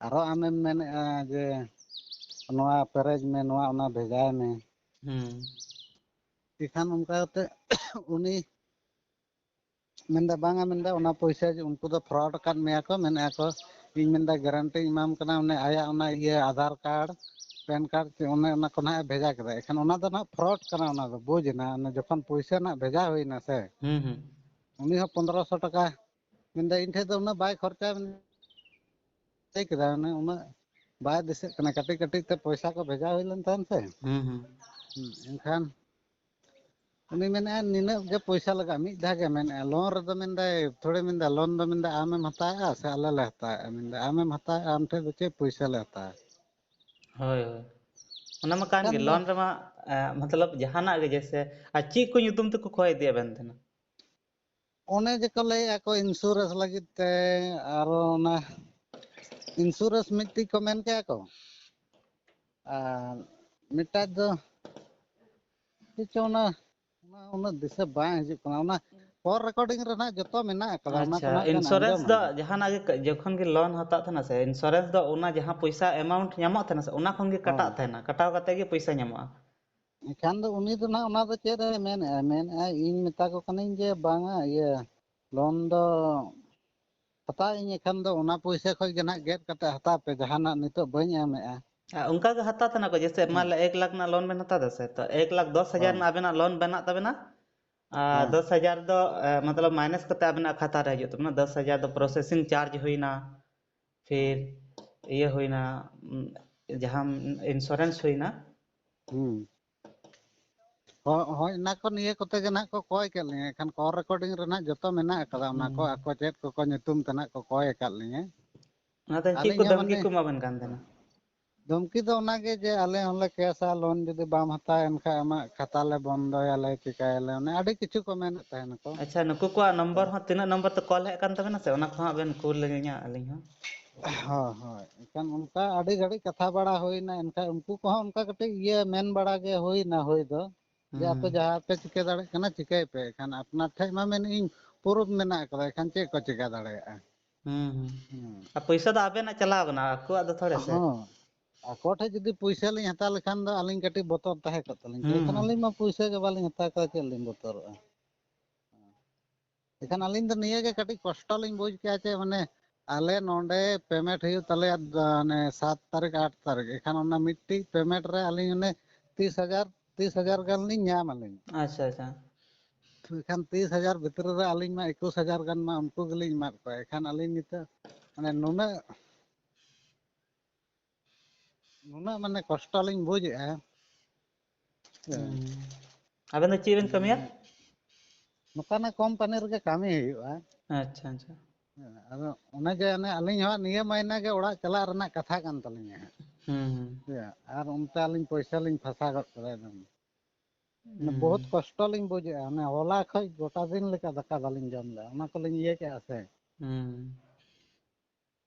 ᱟᱨᱚ ᱟᱢᱮᱢ ᱢᱮᱱᱮᱜᱼᱟ ᱡᱮ ᱱᱚᱣᱟ ᱯᱮᱨᱮᱡ ᱢᱮ, ᱱᱚᱣᱟ ᱚᱱᱟ ᱵᱷᱮᱡᱟᱭ ᱢᱮ᱾ ᱦᱩᱸ᱾ ᱮᱱᱠᱷᱟᱱ ᱚᱱᱠᱟ ᱠᱟᱛᱮ ᱩᱱᱤ ᱢᱮᱱᱫᱟ, ᱵᱟᱝᱟ, ᱢᱮᱱᱫᱟ, ᱚᱱᱟ ᱯᱚᱭᱥᱟ ᱡᱮ ᱩᱱᱠᱩ ᱫᱚ fraud ᱟᱠᱟᱫ ᱢᱮᱭᱟ ᱠᱚ, ᱢᱮᱱᱮᱫᱼᱟ ᱠᱚ, ᱤᱧ ᱢᱮᱱᱫᱟ guarantee ᱤᱧ ᱮᱢᱟᱢ ᱠᱟᱱᱟ, ᱚᱱᱮ ᱟᱭᱟᱜ ᱚᱱᱟ ᱤᱭᱟᱹ ᱟᱫᱷᱟᱨ ᱠᱟᱨᱰ, ᱯᱮᱱ ᱠᱟᱨᱰ ᱪᱮ ᱚᱱᱮ ᱚᱱᱟ ᱠᱚ ᱱᱟᱦᱟᱜ ᱮ ᱵᱷᱮᱡᱟ ᱠᱮᱫᱟ᱾ ᱮᱱᱠᱷᱟᱱ ᱚᱱᱟ ᱫᱚ ᱱᱟᱦᱟᱜ fraud ᱠᱟᱱᱟ, ᱚᱱᱟ ᱫᱚ ᱵᱩᱡᱽ ᱮᱱᱟ, ᱚᱱᱮ ᱡᱚᱠᱷᱚᱱ ᱯᱚᱭᱥᱟ ᱱᱟᱦᱟᱜ ᱵᱷᱮᱡᱟ ᱦᱩᱭᱱᱟ ᱥᱮ, ᱦᱩᱸ, ᱦᱩᱸ᱾ ᱩᱱᱤ ᱦᱚᱸ ᱯᱚᱱᱫᱽᱨᱚᱥᱚ ᱴᱟᱠᱟ, ᱢᱮᱱᱫᱟ, ᱤᱧ ᱴᱷᱮᱡ ᱫᱚ ᱩᱱᱟᱹᱜ ᱵᱟᱭ ᱠᱷᱚᱨᱪᱟ, ᱞᱟᱹᱭ ᱠᱮᱫᱟ, ᱚᱱᱮ ᱩᱱᱟᱹᱜ ᱵᱟᱭ ᱫᱤᱥᱟᱹᱜ ᱠᱟᱱᱟ, ᱠᱟᱹᱴᱤᱡ ᱠᱟᱹᱴᱤᱡ ᱛᱮ ᱯᱚᱭᱥᱟ ᱠᱚ ᱵᱷᱮᱡᱟ ᱦᱩᱭ ᱞᱮᱱ ᱛᱟᱦᱮᱸᱱ ᱥᱮ᱾ ᱦᱩᱸ, ᱦᱩᱸ᱾ ᱦᱩᱸ, ᱮᱱᱠᱷᱟᱱ ᱩᱱᱤ ᱢᱮᱱᱮᱫᱼᱟ, ᱱᱤᱱᱟᱹᱜ ᱜᱮ ᱯᱚᱭᱥᱟ ᱞᱟᱜᱟᱜᱼᱟ, ᱢᱤᱫ ᱫᱷᱟᱣ ᱜᱮ ᱢᱮᱱᱮᱫᱼᱟ᱾ ᱞᱳᱱ ᱨᱮᱫᱚ ᱢᱮᱱᱫᱟᱭ, ᱛᱷᱚᱲᱮ ᱢᱮᱱᱫᱟ, ᱞᱳᱱ ᱫᱚ ᱢᱮᱱᱫᱟ ᱟᱢᱮᱢ ᱦᱟᱛᱟᱣᱮᱫᱼᱟ ᱥᱮ ᱟᱞᱮ ᱞᱮ ᱦᱟᱛᱟᱣᱮᱫᱼᱟ? ᱢᱮᱱᱫᱟ ᱟᱢᱮᱢ ᱦᱟᱛᱟᱣᱮᱫᱼᱟ, ᱟᱢ ᱴᱷᱮᱱ ᱫᱚ ᱪᱮᱫ ᱯᱚᱭᱥᱟ ᱞᱮ ᱦᱟᱛᱟᱣᱟ? ᱦᱳᱭ, ᱦᱳᱭ᱾ ᱚᱱᱟ ᱢᱟ ᱠᱟᱱ ᱠᱷᱟᱱ ᱜᱮ, ᱫᱚ ᱞᱳᱱ ᱨᱮᱢᱟ, ᱮ, ᱢᱚᱛᱞᱚᱵ ᱡᱟᱦᱟᱱᱟᱜ ᱜᱮ, ᱡᱮᱭᱥᱮ, ᱟᱨ ᱪᱮᱫ ᱠᱚ ᱧᱩᱛᱩᱢ ᱛᱮᱠᱚ ᱠᱷᱚᱭ ᱤᱫᱤᱭᱮᱫ ᱵᱮᱱ ᱛᱟᱦᱮᱱᱟ? ᱚᱱᱮ ᱡᱮᱠᱚ ᱞᱟᱹᱭᱮᱫᱼᱟ ᱠᱚ insurance ᱞᱟᱹᱜᱤᱫ ᱛᱮ, ᱟᱨᱚ ᱚᱱᱟ insurance ᱢᱤᱫᱴᱤᱡ ᱠᱚ ᱢᱮᱱ ᱠᱮᱜᱼᱟ ᱠᱚ, ᱟᱨ ᱢᱤᱫᱴᱟᱝ ᱫᱚ ᱪᱮᱫ ᱪᱚ ᱚᱱᱟ, ᱚᱱᱟ ᱩᱱᱟᱹᱜ ᱫᱤᱥᱟᱹ ᱵᱟᱝ ᱦᱤᱡᱩᱜ ᱠᱟᱱᱟ᱾ ᱚᱱᱟ ᱠᱚᱞ ᱨᱮᱠᱚᱨᱰᱤᱝ ᱨᱮᱱᱟᱜ ᱡᱚᱛᱚ ᱢᱮᱱᱟᱜ ᱟᱠᱟᱫᱟ, ᱚᱱᱟ ᱟᱪᱪᱷᱟ, ᱠᱚ ᱱᱟᱜ ᱵᱮᱱ ᱤᱱᱥᱩᱨᱮᱱᱥ ᱟᱸᱡᱚᱢᱟ᱾ ᱫᱚ ᱡᱟᱦᱟᱱᱟᱜ ᱜᱮ ᱠ-, ᱡᱚᱠᱷᱚᱱ ᱜᱮ ᱞᱳᱱ ᱦᱟᱛᱟᱜ ᱛᱟᱦᱮᱱᱟ ᱥᱮ, ᱤᱱᱥᱩᱨᱮᱱᱥ ᱫᱚ ᱚᱱᱟ ᱡᱟᱦᱟᱸ ᱯᱚᱭᱥᱟ ᱮᱢᱟᱣᱩᱱᱴ ᱧᱟᱢᱚᱜ ᱛᱟᱦᱮᱱᱟ ᱥᱮ, ᱚᱱᱟ ᱠᱷᱚᱱ ᱜᱮ ᱠᱟᱴᱟᱜ ᱦᱳᱭ᱾ ᱛᱟᱦᱮᱱᱟ, ᱠᱟᱴᱟᱣ ᱠᱟᱛᱮ ᱜᱮ ᱯᱚᱭᱥᱟ ᱧᱟᱢᱚᱜᱼᱟ᱾ ᱮᱱᱠᱷᱟᱱ ᱫᱚ ᱩᱱᱤ ᱫᱚ ᱱᱟᱜ ᱚᱱᱟ ᱫᱚ ᱪᱮᱫ ᱮ ᱢᱮᱱᱮᱫᱼᱟ? ᱢᱮᱱᱮᱫᱼᱟ, ᱤᱧ ᱢᱮᱛᱟ ᱠᱚ ᱠᱟᱹᱱᱟᱹᱧ ᱡᱮ, "ᱵᱟᱝᱟ, ᱤᱭᱟᱹ, ᱞᱳᱱ ᱫᱚ ᱦᱟᱛᱟᱣ ᱟᱹᱧ, ᱮᱱᱠᱷᱟᱱ ᱫᱚ ᱚᱱᱟ ᱯᱚᱭᱥᱟ ᱠᱷᱚᱡ ᱜᱮ ᱱᱟᱜ ᱜᱮᱫ ᱠᱟᱛᱮ ᱦᱟᱛᱟᱣ ᱯᱮ, ᱡᱟᱦᱟᱱᱟᱜ ᱱᱤᱛᱚᱜ ᱵᱟᱹᱧ ᱮᱢᱮᱫᱼᱟ᱾" ᱟᱨ ᱚᱱᱠᱟ ᱜᱮ ᱦᱟᱛᱟᱣ ᱛᱟᱦᱮᱱᱟ ᱠᱚ, ᱡᱮᱭᱥᱮ, ᱢᱟᱱ ᱦᱮᱸ᱾ ᱞᱮ ᱮᱠ ᱞᱟᱠᱷ ᱨᱮᱱᱟᱜ ᱞᱳᱱ ᱵᱮᱱ ᱦᱟᱛᱟᱣ ᱫᱟ ᱥᱮ, ᱛᱚ ᱮᱠ ᱞᱟᱠᱷ ᱫᱚᱥ ᱦᱟᱡᱟᱨ ᱦᱳᱭ᱾ ᱨᱮᱱᱟᱜ ᱟᱵᱮᱱᱟᱜ ᱞᱳᱱ ᱵᱮᱱᱟᱜ ᱛᱟᱵᱮᱱᱟ, ᱟᱨ ᱦᱮᱸ᱾ ᱫᱚᱥ ᱦᱟᱡᱟᱨ ᱫᱚ, ᱮ, ᱢᱚᱛᱞᱚᱵ, ᱢᱟᱭᱱᱟᱥ ᱠᱟᱛᱮ ᱟᱵᱮᱱᱟᱜ ᱠᱷᱟᱛᱟ ᱨᱮ ᱦᱤᱡᱩᱜ ᱛᱟᱵᱮᱱᱟ, ᱫᱚᱥ ᱦᱟᱡᱟᱨ ᱫᱚ ᱯᱨᱚᱥᱮᱥᱤᱝ ᱪᱟᱨᱡᱽ ᱦᱩᱭᱱᱟ, ᱯᱷᱤᱨ ᱦᱮᱸ᱾ ᱤᱭᱟᱹ ᱦᱩᱭᱱᱟ, ᱩᱢ, ᱡᱟᱦᱟᱸ ᱤᱱᱥᱩᱨᱮᱱᱥ ᱦᱩᱭᱱᱟ᱾ ᱦᱩᱸ᱾ ᱦᱳ-, ᱦᱳᱭ, ᱚᱱᱟ ᱠᱚ ᱱᱤᱭᱟᱹ ᱠᱚᱛᱮ ᱜᱮ ᱱᱟᱦᱟᱜ ᱠᱚ ᱠᱚᱭ ᱠᱮᱫ ᱞᱤᱧᱟᱹ᱾ ᱮᱱᱠᱷᱟᱱ ᱠᱚᱞ ᱨᱮᱠᱚᱨᱰᱤᱝ ᱨᱮ ᱱᱟᱦᱟᱜ ᱡᱚᱛᱚ ᱢᱮᱱᱟᱜ ᱟᱠᱟᱫᱟ, ᱚᱱᱟ ᱠᱚ ᱦᱩᱸ᱾ ᱟᱠᱚ ᱪᱮᱫ ᱠᱚᱠᱚ ᱧᱩᱛᱩᱢ ᱛᱮ ᱱᱟᱦᱟᱜ ᱠᱚ ᱠᱚᱭ ᱟᱠᱟᱫ ᱞᱤᱧᱟᱹ᱾ ᱚᱱᱟᱛᱮ ᱪᱮᱫ ᱠᱚ ᱟᱹᱞᱤᱧ ᱦᱚᱸ ᱫᱷᱟᱢᱠᱤ ᱢᱟᱱᱮ ᱠᱚ ᱮᱢᱟ ᱵᱮᱱ ᱠᱟᱱ ᱛᱟᱦᱮᱱᱟ? ᱫᱷᱚᱢᱠᱤ ᱫᱚ ᱚᱱᱟᱜᱮ ᱡᱮ ᱟᱞᱮ ᱦᱚᱸᱞᱮ ᱠᱮᱥᱟ, ᱞᱳᱱ ᱡᱩᱫᱤ ᱵᱟᱢ ᱦᱟᱛᱟᱣᱟ ᱮᱱᱠᱷᱟᱱ ᱟᱢᱟᱜ ᱠᱷᱟᱛᱟ ᱞᱮ ᱵᱚᱱᱫᱚᱭᱟᱞᱮ, ᱪᱤᱠᱟᱹᱭᱟᱞᱮ, ᱚᱱᱮ ᱟᱹᱰᱤ ᱠᱤᱪᱷᱩ ᱠᱚ ᱢᱮᱱᱮᱫ ᱛᱟᱦᱮᱱᱟᱠᱚ᱾ ᱟᱪᱪᱷᱟ, ᱱᱩᱠᱩ ᱠᱚᱣᱟᱜ ᱛᱚ ᱱᱚᱢᱵᱚᱨ ᱦᱚᱸ ᱛᱤᱱᱟᱹᱜ ᱱᱚᱢᱵᱚᱨ ᱛᱮ ᱠᱚᱞ ᱦᱮᱡ ᱟᱠᱟᱱ ᱛᱟᱵᱮᱱᱟ ᱥᱮ, ᱚᱱᱟ ᱠᱚᱦᱚᱸ ᱵᱮᱱ ᱠᱩᱞ ᱞᱤᱧᱟ ᱟᱹᱞᱤᱧ ᱦᱚᱸ᱾ ᱦᱳᱭ, ᱦᱳᱭ᱾ ᱮᱱᱠᱷᱟᱱ ᱚᱱᱠᱟ ᱟᱹᱰᱤ ᱜᱷᱟᱹᱲᱤᱡ ᱠᱟᱛᱷᱟ ᱵᱟᱲᱟ ᱦᱩᱭᱱᱟ, ᱮᱱᱠᱷᱟᱱ ᱩᱱᱠᱩ ᱠᱚᱦᱚᱸ ᱚᱱᱠᱟ ᱠᱟᱹᱴᱤᱡ ᱤᱭᱟᱹ ᱢᱮᱱ ᱵᱟᱲᱟ ᱜᱮ ᱦᱩᱭᱱᱟ ᱦᱩᱭ ᱫᱚ, ᱡᱮ ᱟᱯᱮ ᱦᱩᱸ᱾ ᱡᱟᱦᱟᱸ ᱯᱮ ᱪᱤᱠᱟᱹ ᱫᱟᱲᱮᱭᱟᱜ ᱠᱟᱱᱟ ᱪᱤᱠᱟᱹᱭ ᱯᱮ, ᱮᱱᱠᱷᱟᱱ ᱟᱯᱱᱟᱨ ᱴᱷᱮᱡ ᱢᱟ ᱢᱮᱱᱮᱫ ᱟᱹᱧ ᱯᱩᱨᱩᱵ ᱢᱮᱱᱟᱜ ᱟᱠᱟᱫᱟ, ᱮᱱᱠᱷᱟᱱ ᱪᱮᱫ ᱠᱚ ᱪᱤᱠᱟᱹ ᱫᱟᱲᱮᱭᱟᱜᱼᱟ? ᱦᱩᱸ, ᱦᱩᱸ᱾ ᱦᱩᱸ᱾ ᱟᱨ ᱯᱚᱭᱥᱟ ᱫᱚ ᱟᱵᱮᱱᱟᱜ ᱪᱟᱞᱟᱣ ᱠᱟᱱᱟ, ᱟᱠᱚᱣᱟᱜ ᱫᱚ ᱛᱷᱚᱲᱮ ᱥᱮ? ᱦᱚᱸ᱾ ᱟᱠᱚ ᱴᱷᱮᱡ ᱡᱩᱫᱤ ᱯᱚᱭᱥᱟ ᱞᱤᱧ ᱦᱟᱛᱟᱣ ᱞᱮᱠᱷᱟᱱ ᱫᱚ ᱟᱹᱞᱤᱧ ᱠᱟᱹᱴᱤᱡ ᱵᱚᱛᱚᱨ ᱛᱟᱦᱮᱸ ᱠᱚᱜ ᱛᱟᱹᱞᱤᱧ ᱠᱮᱭᱟ᱾ ᱦᱩᱸ, ᱮᱱᱠᱷᱟᱱ ᱦᱩᱸ᱾ ᱟᱹᱞᱤᱧ ᱢᱟ ᱯᱚᱭᱥᱟ ᱜᱮ ᱵᱟᱹᱞᱤᱧ ᱦᱟᱛᱟᱣ ᱠᱟᱫᱟ, ᱪᱮᱫ ᱞᱤᱧ ᱵᱚᱛᱚᱨᱚᱜᱼᱟ? ᱮᱱᱠᱷᱟᱱ ᱟᱹᱞᱤᱧ ᱫᱚ ᱱᱤᱭᱟᱹ ᱜᱮ ᱠᱟᱹᱴᱤᱡ ᱠᱚᱥᱴᱚ ᱞᱤᱧ ᱵᱩᱡᱽ ᱠᱮᱜᱼᱟ, ᱪᱮ ᱢᱟᱱᱮ ᱟᱞᱮ ᱱᱚᱰᱮ ᱯᱮᱢᱮᱱᱴ ᱦᱩᱭᱩᱜ ᱛᱟᱞᱮᱭᱟ, ᱫ-, ᱢᱟᱱᱮ ᱥᱟᱛ ᱛᱟᱹᱨᱤᱠᱷ, ᱟᱴ ᱛᱟᱹᱨᱤᱠᱷ᱾ ᱮᱱᱠᱷᱟᱱ ᱚᱱᱟ ᱢᱤᱫᱴᱤᱡ ᱯᱮᱢᱮᱱᱴ ᱨᱮ ᱟᱹᱞᱤᱧ ᱚᱱᱮ ᱛᱤᱥ ᱦᱟᱡᱟᱨ, ᱛᱤᱥ ᱦᱟᱡᱟᱨ ᱜᱟᱱ ᱞᱤᱧ ᱧᱟᱢ ᱟᱹᱞᱤᱧ᱾ ᱟᱪᱪᱷᱟ, ᱟᱪᱪᱷᱟ᱾ ᱮᱱᱠᱷᱟᱱ ᱛᱤᱥ ᱦᱟᱡᱟᱨ ᱵᱷᱤᱛᱨᱤ ᱨᱮ ᱟᱹᱞᱤᱧ ᱢᱟ ᱮᱠᱩᱥ ᱦᱟᱡᱟᱨ ᱜᱟᱱ ᱢᱟ ᱩᱱᱠᱩ ᱜᱮᱞᱤᱧ ᱮᱢᱟᱫ ᱠᱚᱣᱟ᱾ ᱮᱱᱠᱷᱟᱱ ᱟᱹᱞᱤᱧ ᱱᱤᱛᱚᱜ ᱢᱟᱱᱮ ᱱᱩᱱᱟᱹᱜ, ᱱᱩᱱᱟᱹᱜ ᱢᱟᱱᱮ ᱠᱚᱥᱴᱚ ᱞᱤᱧ ᱵᱩᱡᱮᱜᱼᱟ᱾ ᱦᱮᱸ᱾ ᱦᱩᱸ᱾ ᱟᱵᱮᱱ ᱫᱚ ᱪᱮᱫ ᱵᱮᱱ ᱠᱟᱹᱢᱤᱭᱟ? ᱱᱚᱝᱠᱟᱱᱟᱜ ᱠᱳᱢᱯᱟᱱᱤ ᱨᱮᱜᱮ ᱠᱟᱹᱢᱤ ᱦᱩᱭᱩᱜᱼᱟ᱾ ᱟᱪᱪᱷᱟ, ᱟᱪᱪᱷᱟ᱾ ᱦᱮᱸ, ᱟᱫᱚ ᱚᱱᱮ ᱡᱮ ᱚᱱᱮ ᱟᱹᱞᱤᱧ ᱦᱚᱸ ᱱᱤᱭᱟᱹ ᱢᱟᱹᱦᱱᱟᱹ ᱜᱮ ᱚᱲᱟᱜ ᱪᱟᱞᱟᱜ ᱨᱮᱱᱟᱜ ᱠᱟᱛᱷᱟ ᱠᱟᱱ ᱛᱟᱹᱞᱤᱧᱟ ᱦᱟᱸᱜ᱾ ᱦᱩᱸ, ᱦᱩᱸ᱾ ᱦᱮᱸ, ᱟᱨ ᱚᱱᱛᱮ ᱟᱹᱞᱤᱧ ᱯᱚᱭᱥᱟ ᱞᱤᱧ ᱯᱷᱟᱸᱥᱟ ᱜᱚᱫ ᱠᱟᱫᱟ ᱮᱠᱫᱚᱢ᱾ ᱢᱟᱱᱮ ᱦᱩᱸ᱾ ᱵᱚᱦᱩᱛ ᱠᱚᱥᱴᱚ ᱞᱤᱧ ᱵᱩᱡᱮᱜᱼᱟ᱾ ᱚᱱᱮ ᱦᱚᱞᱟ ᱠᱷᱚᱡ ᱜᱚᱴᱟ ᱫᱤᱱ ᱞᱮᱠᱟ ᱫᱟᱠᱟ ᱵᱟᱹᱞᱤᱧ ᱡᱚᱢ ᱞᱮᱜᱼᱟ᱾ ᱚᱱᱟ ᱠᱚᱞᱤᱧ ᱤᱭᱟᱹ ᱠᱮᱜᱼᱟ ᱥᱮ᱾ ᱦᱩᱸ᱾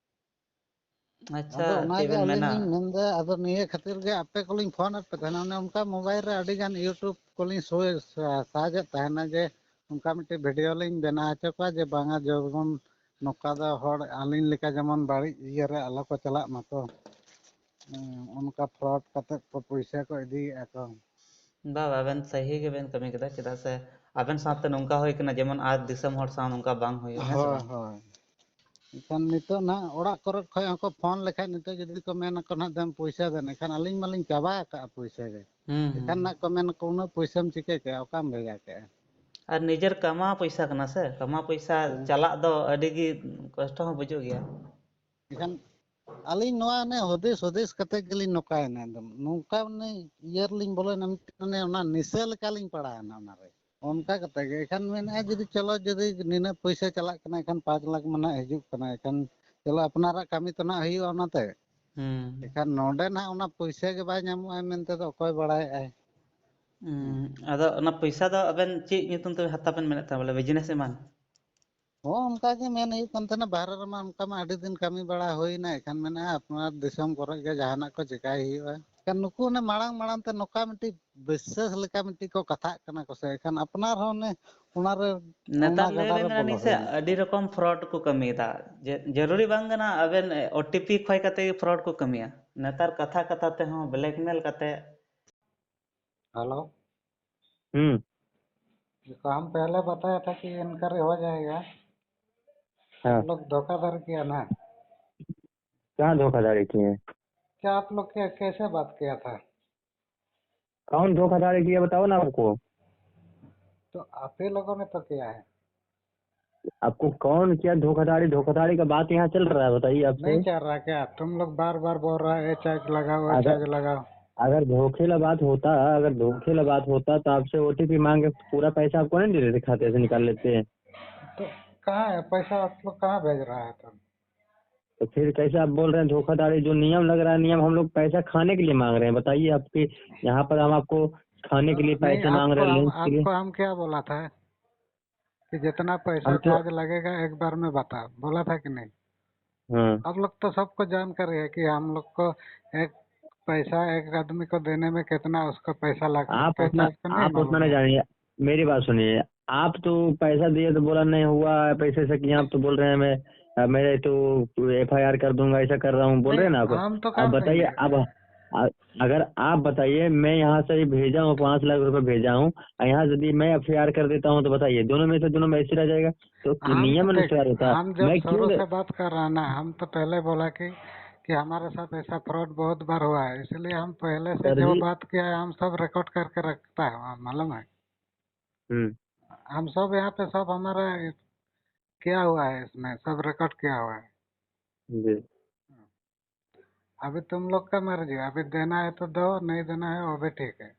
ᱟᱪᱪᱷᱟ, ᱟᱫᱚ ᱚᱱᱟᱜᱮ ᱟᱹᱞᱤᱧ ᱞᱤᱧ ᱢᱮᱱᱫᱟ, ᱟᱫᱚ ᱱᱤᱭᱟᱹ ᱠᱷᱟᱹᱛᱤᱨ ᱜᱮ ᱟᱯᱮ ᱠᱚᱞᱤᱧ ᱯᱷᱳᱱ ᱟᱫ ᱯᱮ ᱛᱟᱦᱮᱱᱟ᱾ ᱚᱱᱮ ᱚᱱᱠᱟ ᱢᱳᱵᱟᱭᱤᱞ ᱨᱮ ᱟᱹᱰᱤ ᱜᱟᱱ YouTube ᱠᱚᱞᱤᱧ ᱥᱳ-, ᱥᱟ-, ᱥᱟᱨᱪ ᱮᱫ ᱛᱟᱦᱮᱱᱟ ᱡᱮ ᱚᱱᱠᱟ ᱢᱤᱫᱴᱮᱡ video ᱞᱤᱧ ᱵᱮᱱᱟᱣ ᱦᱚᱪᱚ ᱠᱚᱣᱟ ᱡᱮ ᱵᱟᱝᱟ, ᱡᱮᱢᱚᱱ ᱱᱚᱝᱠᱟ ᱫᱚ ᱦᱚᱲ ᱟᱹᱞᱤᱧ ᱞᱮᱠᱟ ᱡᱮᱢᱚᱱ ᱵᱟᱹᱲᱤᱡ ᱤᱭᱟᱹ ᱨᱮ ᱟᱞᱚ ᱠᱚ ᱪᱟᱞᱟᱜ ᱢᱟᱠᱚ᱾ ᱦᱮᱸ, ᱚᱱᱠᱟ fraud ᱠᱟᱛᱮ ᱠᱚ ᱯᱚᱭᱥᱟ ᱠᱚ ᱤᱫᱤᱭᱮᱫᱼᱟ ᱠᱚ᱾ ᱵᱟ, ᱵᱟ, ᱟᱵᱮᱱ ᱥᱟᱹᱦᱤ ᱜᱮᱵᱮᱱ ᱠᱟᱹᱢᱤ ᱠᱮᱫᱟ, ᱪᱮᱫᱟᱜ ᱥᱮ ᱟᱵᱮᱱ ᱥᱟᱶᱛᱮ ᱱᱚᱝᱠᱟ ᱦᱩᱭ ᱠᱟᱱᱟ, ᱡᱮᱢᱚᱱ ᱟᱨ ᱫᱤᱥᱚᱢ ᱦᱚᱲ ᱥᱟᱶ ᱱᱚᱝᱠᱟ ᱵᱟᱝ ᱦᱩᱭᱩᱜ, ᱦᱮᱸ ᱥᱮ ᱦᱳᱭ, ᱵᱟᱝ? ᱦᱳᱭ᱾ ᱮᱱᱠᱷᱟᱱ ᱱᱤᱛᱚᱜ ᱱᱟᱦᱟᱜ ᱚᱲᱟᱜ ᱠᱚᱨᱮ ᱠᱷᱚᱱ ᱦᱚᱸᱠᱚ ᱯᱷᱳᱱ ᱞᱮᱠᱷᱟᱡ, ᱱᱤᱛᱚᱜ ᱡᱩᱫᱤ ᱠᱚ ᱢᱮᱱ ᱟᱠᱚ ᱱᱟᱦᱟᱜ, "ᱫᱮᱱ ᱯᱚᱭᱥᱟ ᱫᱮᱱ," ᱮᱱᱠᱷᱟᱱ ᱟᱹᱞᱤᱧ ᱢᱟᱞᱤᱧ ᱪᱟᱵᱟ ᱟᱠᱟᱫᱼᱟ ᱯᱚᱭᱥᱟ ᱜᱮ᱾ ᱦᱩᱸ, ᱮᱱᱠᱷᱟᱱ ᱦᱩᱸ᱾ ᱱᱟᱦᱟᱜ ᱠᱚ ᱢᱮᱱ ᱟᱠᱚ, "ᱩᱱᱟᱹᱜ ᱯᱚᱭᱥᱟᱢ ᱪᱤᱠᱟᱹ ᱠᱮᱜᱼᱟ? ᱚᱠᱟᱢ ᱵᱷᱮᱡᱟ ᱠᱮᱜᱼᱟ?" ᱟᱨ ᱱᱤᱡᱮᱨ ᱠᱟᱢᱟᱣ ᱯᱚᱭᱥᱟ ᱠᱟᱱᱟ ᱥᱮ, ᱠᱟᱢᱟᱣ ᱯᱚᱭᱥᱟ ᱦᱮᱸ᱾ ᱪᱟᱞᱟᱜ ᱫᱚ ᱟᱹᱰᱤ ᱜᱮ ᱠᱚᱥᱴᱚ ᱦᱚᱸ ᱵᱩᱡᱩᱜ ᱜᱮᱭᱟ᱾ ᱮᱱᱠᱷᱟᱱ ᱟᱹᱞᱤᱧ ᱱᱚᱣᱟ ᱚᱱᱮ ᱦᱩᱫᱤᱥ, ᱦᱩᱫᱤᱥ ᱠᱟᱛᱮ ᱜᱮᱞᱤᱧ ᱱᱚᱝᱠᱟᱭᱮᱱᱟ᱾ ᱮᱠᱫᱚᱢ ᱱᱚᱝᱠᱟ ᱢᱟᱱᱮ ᱤᱭᱟᱹ ᱨᱮᱞᱤᱧ ᱵᱚᱞᱚᱭᱮᱱᱟ, ᱢᱤᱫᱴᱮᱱ ᱢᱟᱱᱮ ᱚᱱᱟ ᱱᱤᱥᱟᱹ ᱞᱮᱠᱟᱞᱤᱧ ᱯᱟᱲᱟᱣᱮᱱᱟ ᱚᱱᱟᱨᱮ᱾ ᱚᱱᱠᱟ ᱠᱟᱛᱮ ᱜᱮ ᱮᱱᱠᱷᱟᱱ ᱢᱮᱱᱮᱫᱼᱟ, ᱡᱩᱫᱤ ᱪᱚᱞᱚ, ᱡᱩᱫᱤ ᱱᱤᱱᱟᱹᱜ ᱯᱩᱭᱥᱟᱹ ᱪᱟᱞᱟᱜ ᱠᱟᱱᱟ, ᱮᱱᱠᱷᱟᱱ ᱯᱟᱸᱪ ᱞᱟᱠᱷ ᱢᱟ ᱱᱟᱦᱟᱜ ᱦᱤᱡᱩᱜ ᱠᱟᱱᱟ, ᱮᱱᱠᱷᱟᱱ ᱪᱚᱞᱚ ᱟᱯᱱᱟᱨᱟᱜ ᱠᱟᱹᱢᱤ ᱛᱚ ᱱᱟᱦᱟᱜ ᱦᱩᱭᱩᱜᱼᱟ ᱚᱱᱟᱛᱮ᱾ ᱦᱩᱸ᱾ ᱮᱱᱠᱷᱟᱱ ᱱᱚᱰᱮ ᱱᱟᱦᱟᱜ ᱚᱱᱟ ᱯᱩᱭᱥᱟᱹ ᱜᱮ ᱵᱟᱭ ᱧᱟᱢᱚᱜᱼᱟ ᱢᱮᱱᱛᱮ ᱫᱚ ᱚᱠᱚᱭ ᱵᱟᱲᱟᱭᱮᱫᱼᱟᱭ? ᱦᱩᱸ᱾ ᱟᱫᱚ ᱚᱱᱟ ᱯᱩᱭᱥᱟᱹ ᱫᱚ ᱟᱵᱮᱱ ᱪᱮᱫ ᱧᱩᱛᱩᱢ ᱛᱮ ᱦᱟᱛᱟᱣ ᱵᱮᱱ ᱢᱮᱱᱮᱫ ᱛᱟᱦᱮᱸ, ᱵᱚᱞᱮ business ᱮᱢᱟᱱ? ᱦᱚᱸ, ᱚᱱᱠᱟ ᱜᱮ ᱢᱮᱱ ᱦᱩᱭᱩᱜ ᱠᱟᱱ ᱛᱟᱦᱮᱱᱟ, ᱵᱟᱦᱨᱮ ᱨᱮᱢᱟ ᱚᱱᱠᱟ ᱢᱟ ᱟᱹᱰᱤ ᱫᱤᱱ ᱠᱟᱹᱢᱤ ᱵᱟᱲᱟ ᱦᱩᱭᱱᱟ, ᱮᱱᱠᱷᱟᱱ ᱢᱮᱱᱮᱫᱼᱟ ᱟᱯᱱᱟᱨ ᱫᱤᱥᱚᱢ ᱠᱚᱨᱮ ᱜᱮ ᱡᱟᱦᱟᱱᱟᱜ ᱠᱚ ᱪᱮᱠᱟᱭ ᱦᱩᱭᱩᱜᱼᱟ᱾ ᱮᱱᱠᱷᱟᱱ ᱱᱩᱠᱩ ᱚᱱᱮ ᱢᱟᱲᱟᱝ ᱢᱟᱲᱟᱝ ᱛᱮ ᱱᱚᱝᱠᱟ ᱢᱤᱫᱴᱤᱡ ᱵᱤᱥᱥᱟᱹᱥ ᱞᱮᱠᱟ ᱢᱤᱫᱴᱤᱡ ᱠᱚ ᱠᱟᱛᱷᱟᱜ ᱠᱟᱱᱟ ᱠᱚ ᱥᱮ, ᱮᱱᱠᱷᱟᱱ ᱟᱯᱱᱟᱨ ᱦᱚᱸ ᱚᱱᱮ ᱚᱱᱟᱨᱮ, ᱱᱮᱛᱟᱨ ᱚᱱᱟ ᱞᱟᱹᱭ ᱜᱟᱰᱟ ᱞᱟᱹᱭ ᱨᱮ ᱵᱚᱞᱚ ᱢᱮᱱᱟᱞᱤᱧ ᱥᱮ, ᱦᱩᱭᱱᱟ᱾ ᱟᱹᱰᱤ ᱨᱚᱠᱚᱢ fraud ᱠᱚ ᱠᱟᱹᱢᱤᱭᱮᱫᱟ᱾ ᱡᱮ, ᱡᱟᱹᱨᱩᱨᱤ ᱵᱟᱝ ᱠᱟᱱᱟ ᱟᱵᱮᱱ OTP ᱠᱷᱚᱭ ᱠᱟᱛᱮ ᱜᱮ fraud ᱠᱚ ᱠᱟᱹᱢᱤᱭᱟ᱾ ᱱᱮᱛᱟᱨ ᱠᱟᱛᱷᱟ ᱠᱟᱛᱷᱟ ᱛᱮᱦᱚᱸ blackmail ᱠᱟᱛᱮ᱾ हेलो। हम्म। देखो, हम पहले बताया था कि इनका हो जाएगा। हाँ। आप लोग धोखाधड़ी किया ना। कहाँ धोखाधड़ी किए? क्या आप लोग के, कैसे बात किया था? कौन धोखाधड़ी किया, बताओ ना हमको। तो आप ही लोगों ने तो किया है। आपको कौन क्या धोखाधड़ी, धोखाधड़ी का बात यहाँ चल रहा है, बताइए आपसे। नहीं चल रहा क्या? तुम लोग बार बार बोल रहा है, "चार्ज लगाओ, अगर, चार्ज लगाओ।" अगर धोखे ला बात होता, अगर धोखे ला बात होता तो आपसे OTP मांग के पूरा पैसा आपको नहीं दे देते, खाते से निकाल लेते। तो कहाँ है पैसा? आप लोग कहाँ भेज रहा है तब? तो फिर कैसे आप बोल रहे हैं धोखाधड़ी? जो नियम लग रहा है, नियम हम लोग पैसा खाने के लिए मांग रहे हैं। बताइए, आपके यहाँ पर हम आपको खाने के लिए नहीं, पैसे मांग रहे हैं, आपको हम, lunch के लिए। आपको हम क्या बोला था कि जितना पैसा हम तो चार्ज लगेगा एक बार में बता, बोला था कि नहीं? हाँ। आप लोग तो सबको जानकारी है कि हम लोग को एक पैसा, एक आदमी को देने में कितना उसको पैसा लगता है, आप उतना, आप उतना नहीं जानिए, मेरी बात सुनिए। आप तो पैसा दिए तो बोला नहीं हुआ, पैसे से किया, आप तो बोल रहे हैं मैं, अ, मेरे तो F I R कर दूंगा, ऐसा कर रहा हूँ, बोल रहे हैं ना आप। हम तो आप बताइए, अब, अ, अगर आप बताइए, मैं यहाँ से ही भेजा हूँ, पाँच लाख रुपए भेजा हूँ, और यहाँ यदि मैं F I R कर देता हूँ तो बताइए, दोनों में से दोनों में ऐसे रह जाएगा। तो हम नियम तो देख, अनुसार होता है। हम जब मैं क्यों सरों ले- से बात कर रहा ना, हम तो पहले बोला कि कि हमारे साथ ऐसा फ्रॉड बहुत बार हुआ है, इसलिए हम पहले से सर जो जी। बात किया है, हम सब रिकॉर्ड करके रखता है वहाँ, मालूम है। हम्म। हम सब यहाँ पे सब हमारा किया हुआ है, इसमें सब रिकॉर्ड किया हुआ है। जी। अभी तुम लोग का मर्जी, अभी देना है तो दो, नहीं देना है वो भी ठीक है।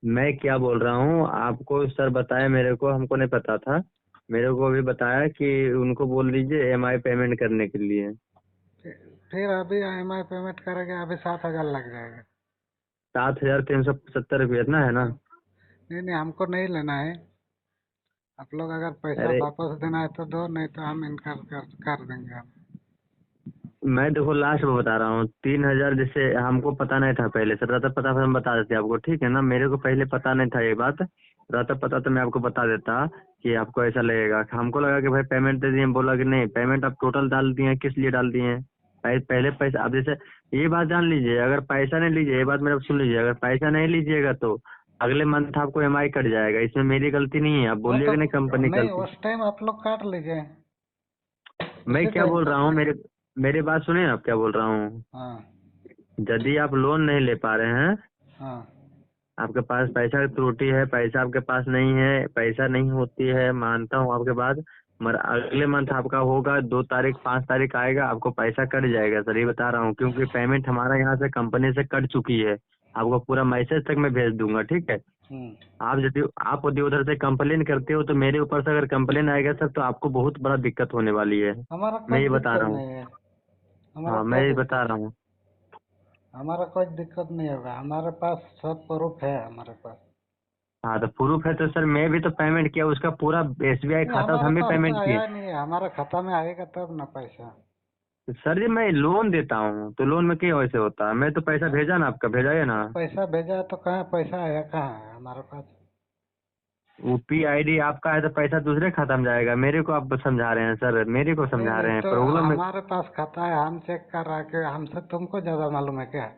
मैं क्या बोल रहा हूँ, आपको सर बताया मेरे को, हमको नहीं पता था। मेरे को भी बताया कि उनको बोल दीजिए E M I पेमेंट करने के लिए। फिर, फिर अभी E M I पेमेंट करेंगे, अभी सात हजार लग जाएगा। सात हजार तीन सौ पचहत्तर रुपये इतना है ना? नहीं, नहीं, हमको नहीं लेना है। आप लोग अगर पैसा अरे। वापस देना है तो दो, नहीं तो हम इनकार कर, कर देंगे हम। मैं देखो लास्ट में बता रहा हूँ, तीन हजार, जैसे हमको पता नहीं था पहले से, रहता पता फिर हम बता देते आपको, ठीक है ना? मेरे को पहले पता नहीं था ये बात, रहता पता तो मैं आपको बता देता कि आपको ऐसा लगेगा। हमको लगा कि भाई पेमेंट दे दिए, बोला कि नहीं, पेमेंट आप टोटल डाल दिए, किस लिए डाल दिए? पह-, पहले पैसा, आप जैसे ये बात जान लीजिए, अगर पैसा नहीं लीजिए, ये बात मेरा सुन लीजिए, अगर पैसा नहीं लीजिएगा तो अगले मंथ आपको E M I कट जाएगा, इसमें मेरी गलती नहीं है, आप वो बोलिएगा तो नहीं, कंपनी नहीं, गलती। उस टाइम आप लोग काट लीजिए। मैं उसी क्या टाइम बोल रहा हूँ, मेरे, मेरी बात सुनिए, आप क्या बोल रहा हूँ। हाँ। यदि आप लोन नहीं ले पा रहे हैं, हाँ। आपके पास पैसा की त्रुटि है, पैसा आपके पास नहीं है, पैसा नहीं होती है, मानता हूँ आपके बात, मगर अगले मंथ आपका होगा, दो तारीख, पाँच तारीख आएगा, आपको पैसा कट जाएगा सर, ये बता रहा हूँ, क्योंकि पेमेंट हमारा यहाँ से, कंपनी से कट चुकी है। आपको पूरा मैसेज तक मैं भेज दूंगा, ठीक है? हम्म। आप यदि, आप यदि उधर से कंप्लेन करते हो तो मेरे ऊपर से अगर कंप्लेन आएगा सर, तो आपको बहुत बड़ा दिक्कत होने वाली है। हमारा मैं कोई ये बता दिक्कत रहा हूँ। नहीं है। हमारा हाँ, कोई मैं ये दिक्कत बता रहा नहीं। हूँ। हमारा कोई दिक्कत नहीं होगा, हमारे पास सब प्रूफ है हमारे पास। हाँ, तो प्रूफ है तो सर, मैं भी तो पेमेंट किया, उसका पूरा एसबीआई खाता, हम भी पेमेंट किए। नहीं, हमारा खाता में आएगा तब ना पैसा। सर जी, मैं लोन देता हूँ, तो लोन में क्या वैसे होता है? मैं तो पैसा भेजा ना आपका, भेजा है ना? पैसा भेजा है तो कहाँ पैसा आया, कहाँ है हमारे पास? वो पी आई डी आपका है तो पैसा दूसरे खाता में जाएगा। मेरे को आप समझा रहे हैं सर, मेरे को समझा रहे हैं, प्रॉब्लम है। हमारे पास खाता है, हम चेक कर रहा है कि हमसे तुमको ज्यादा मालूम है क्या?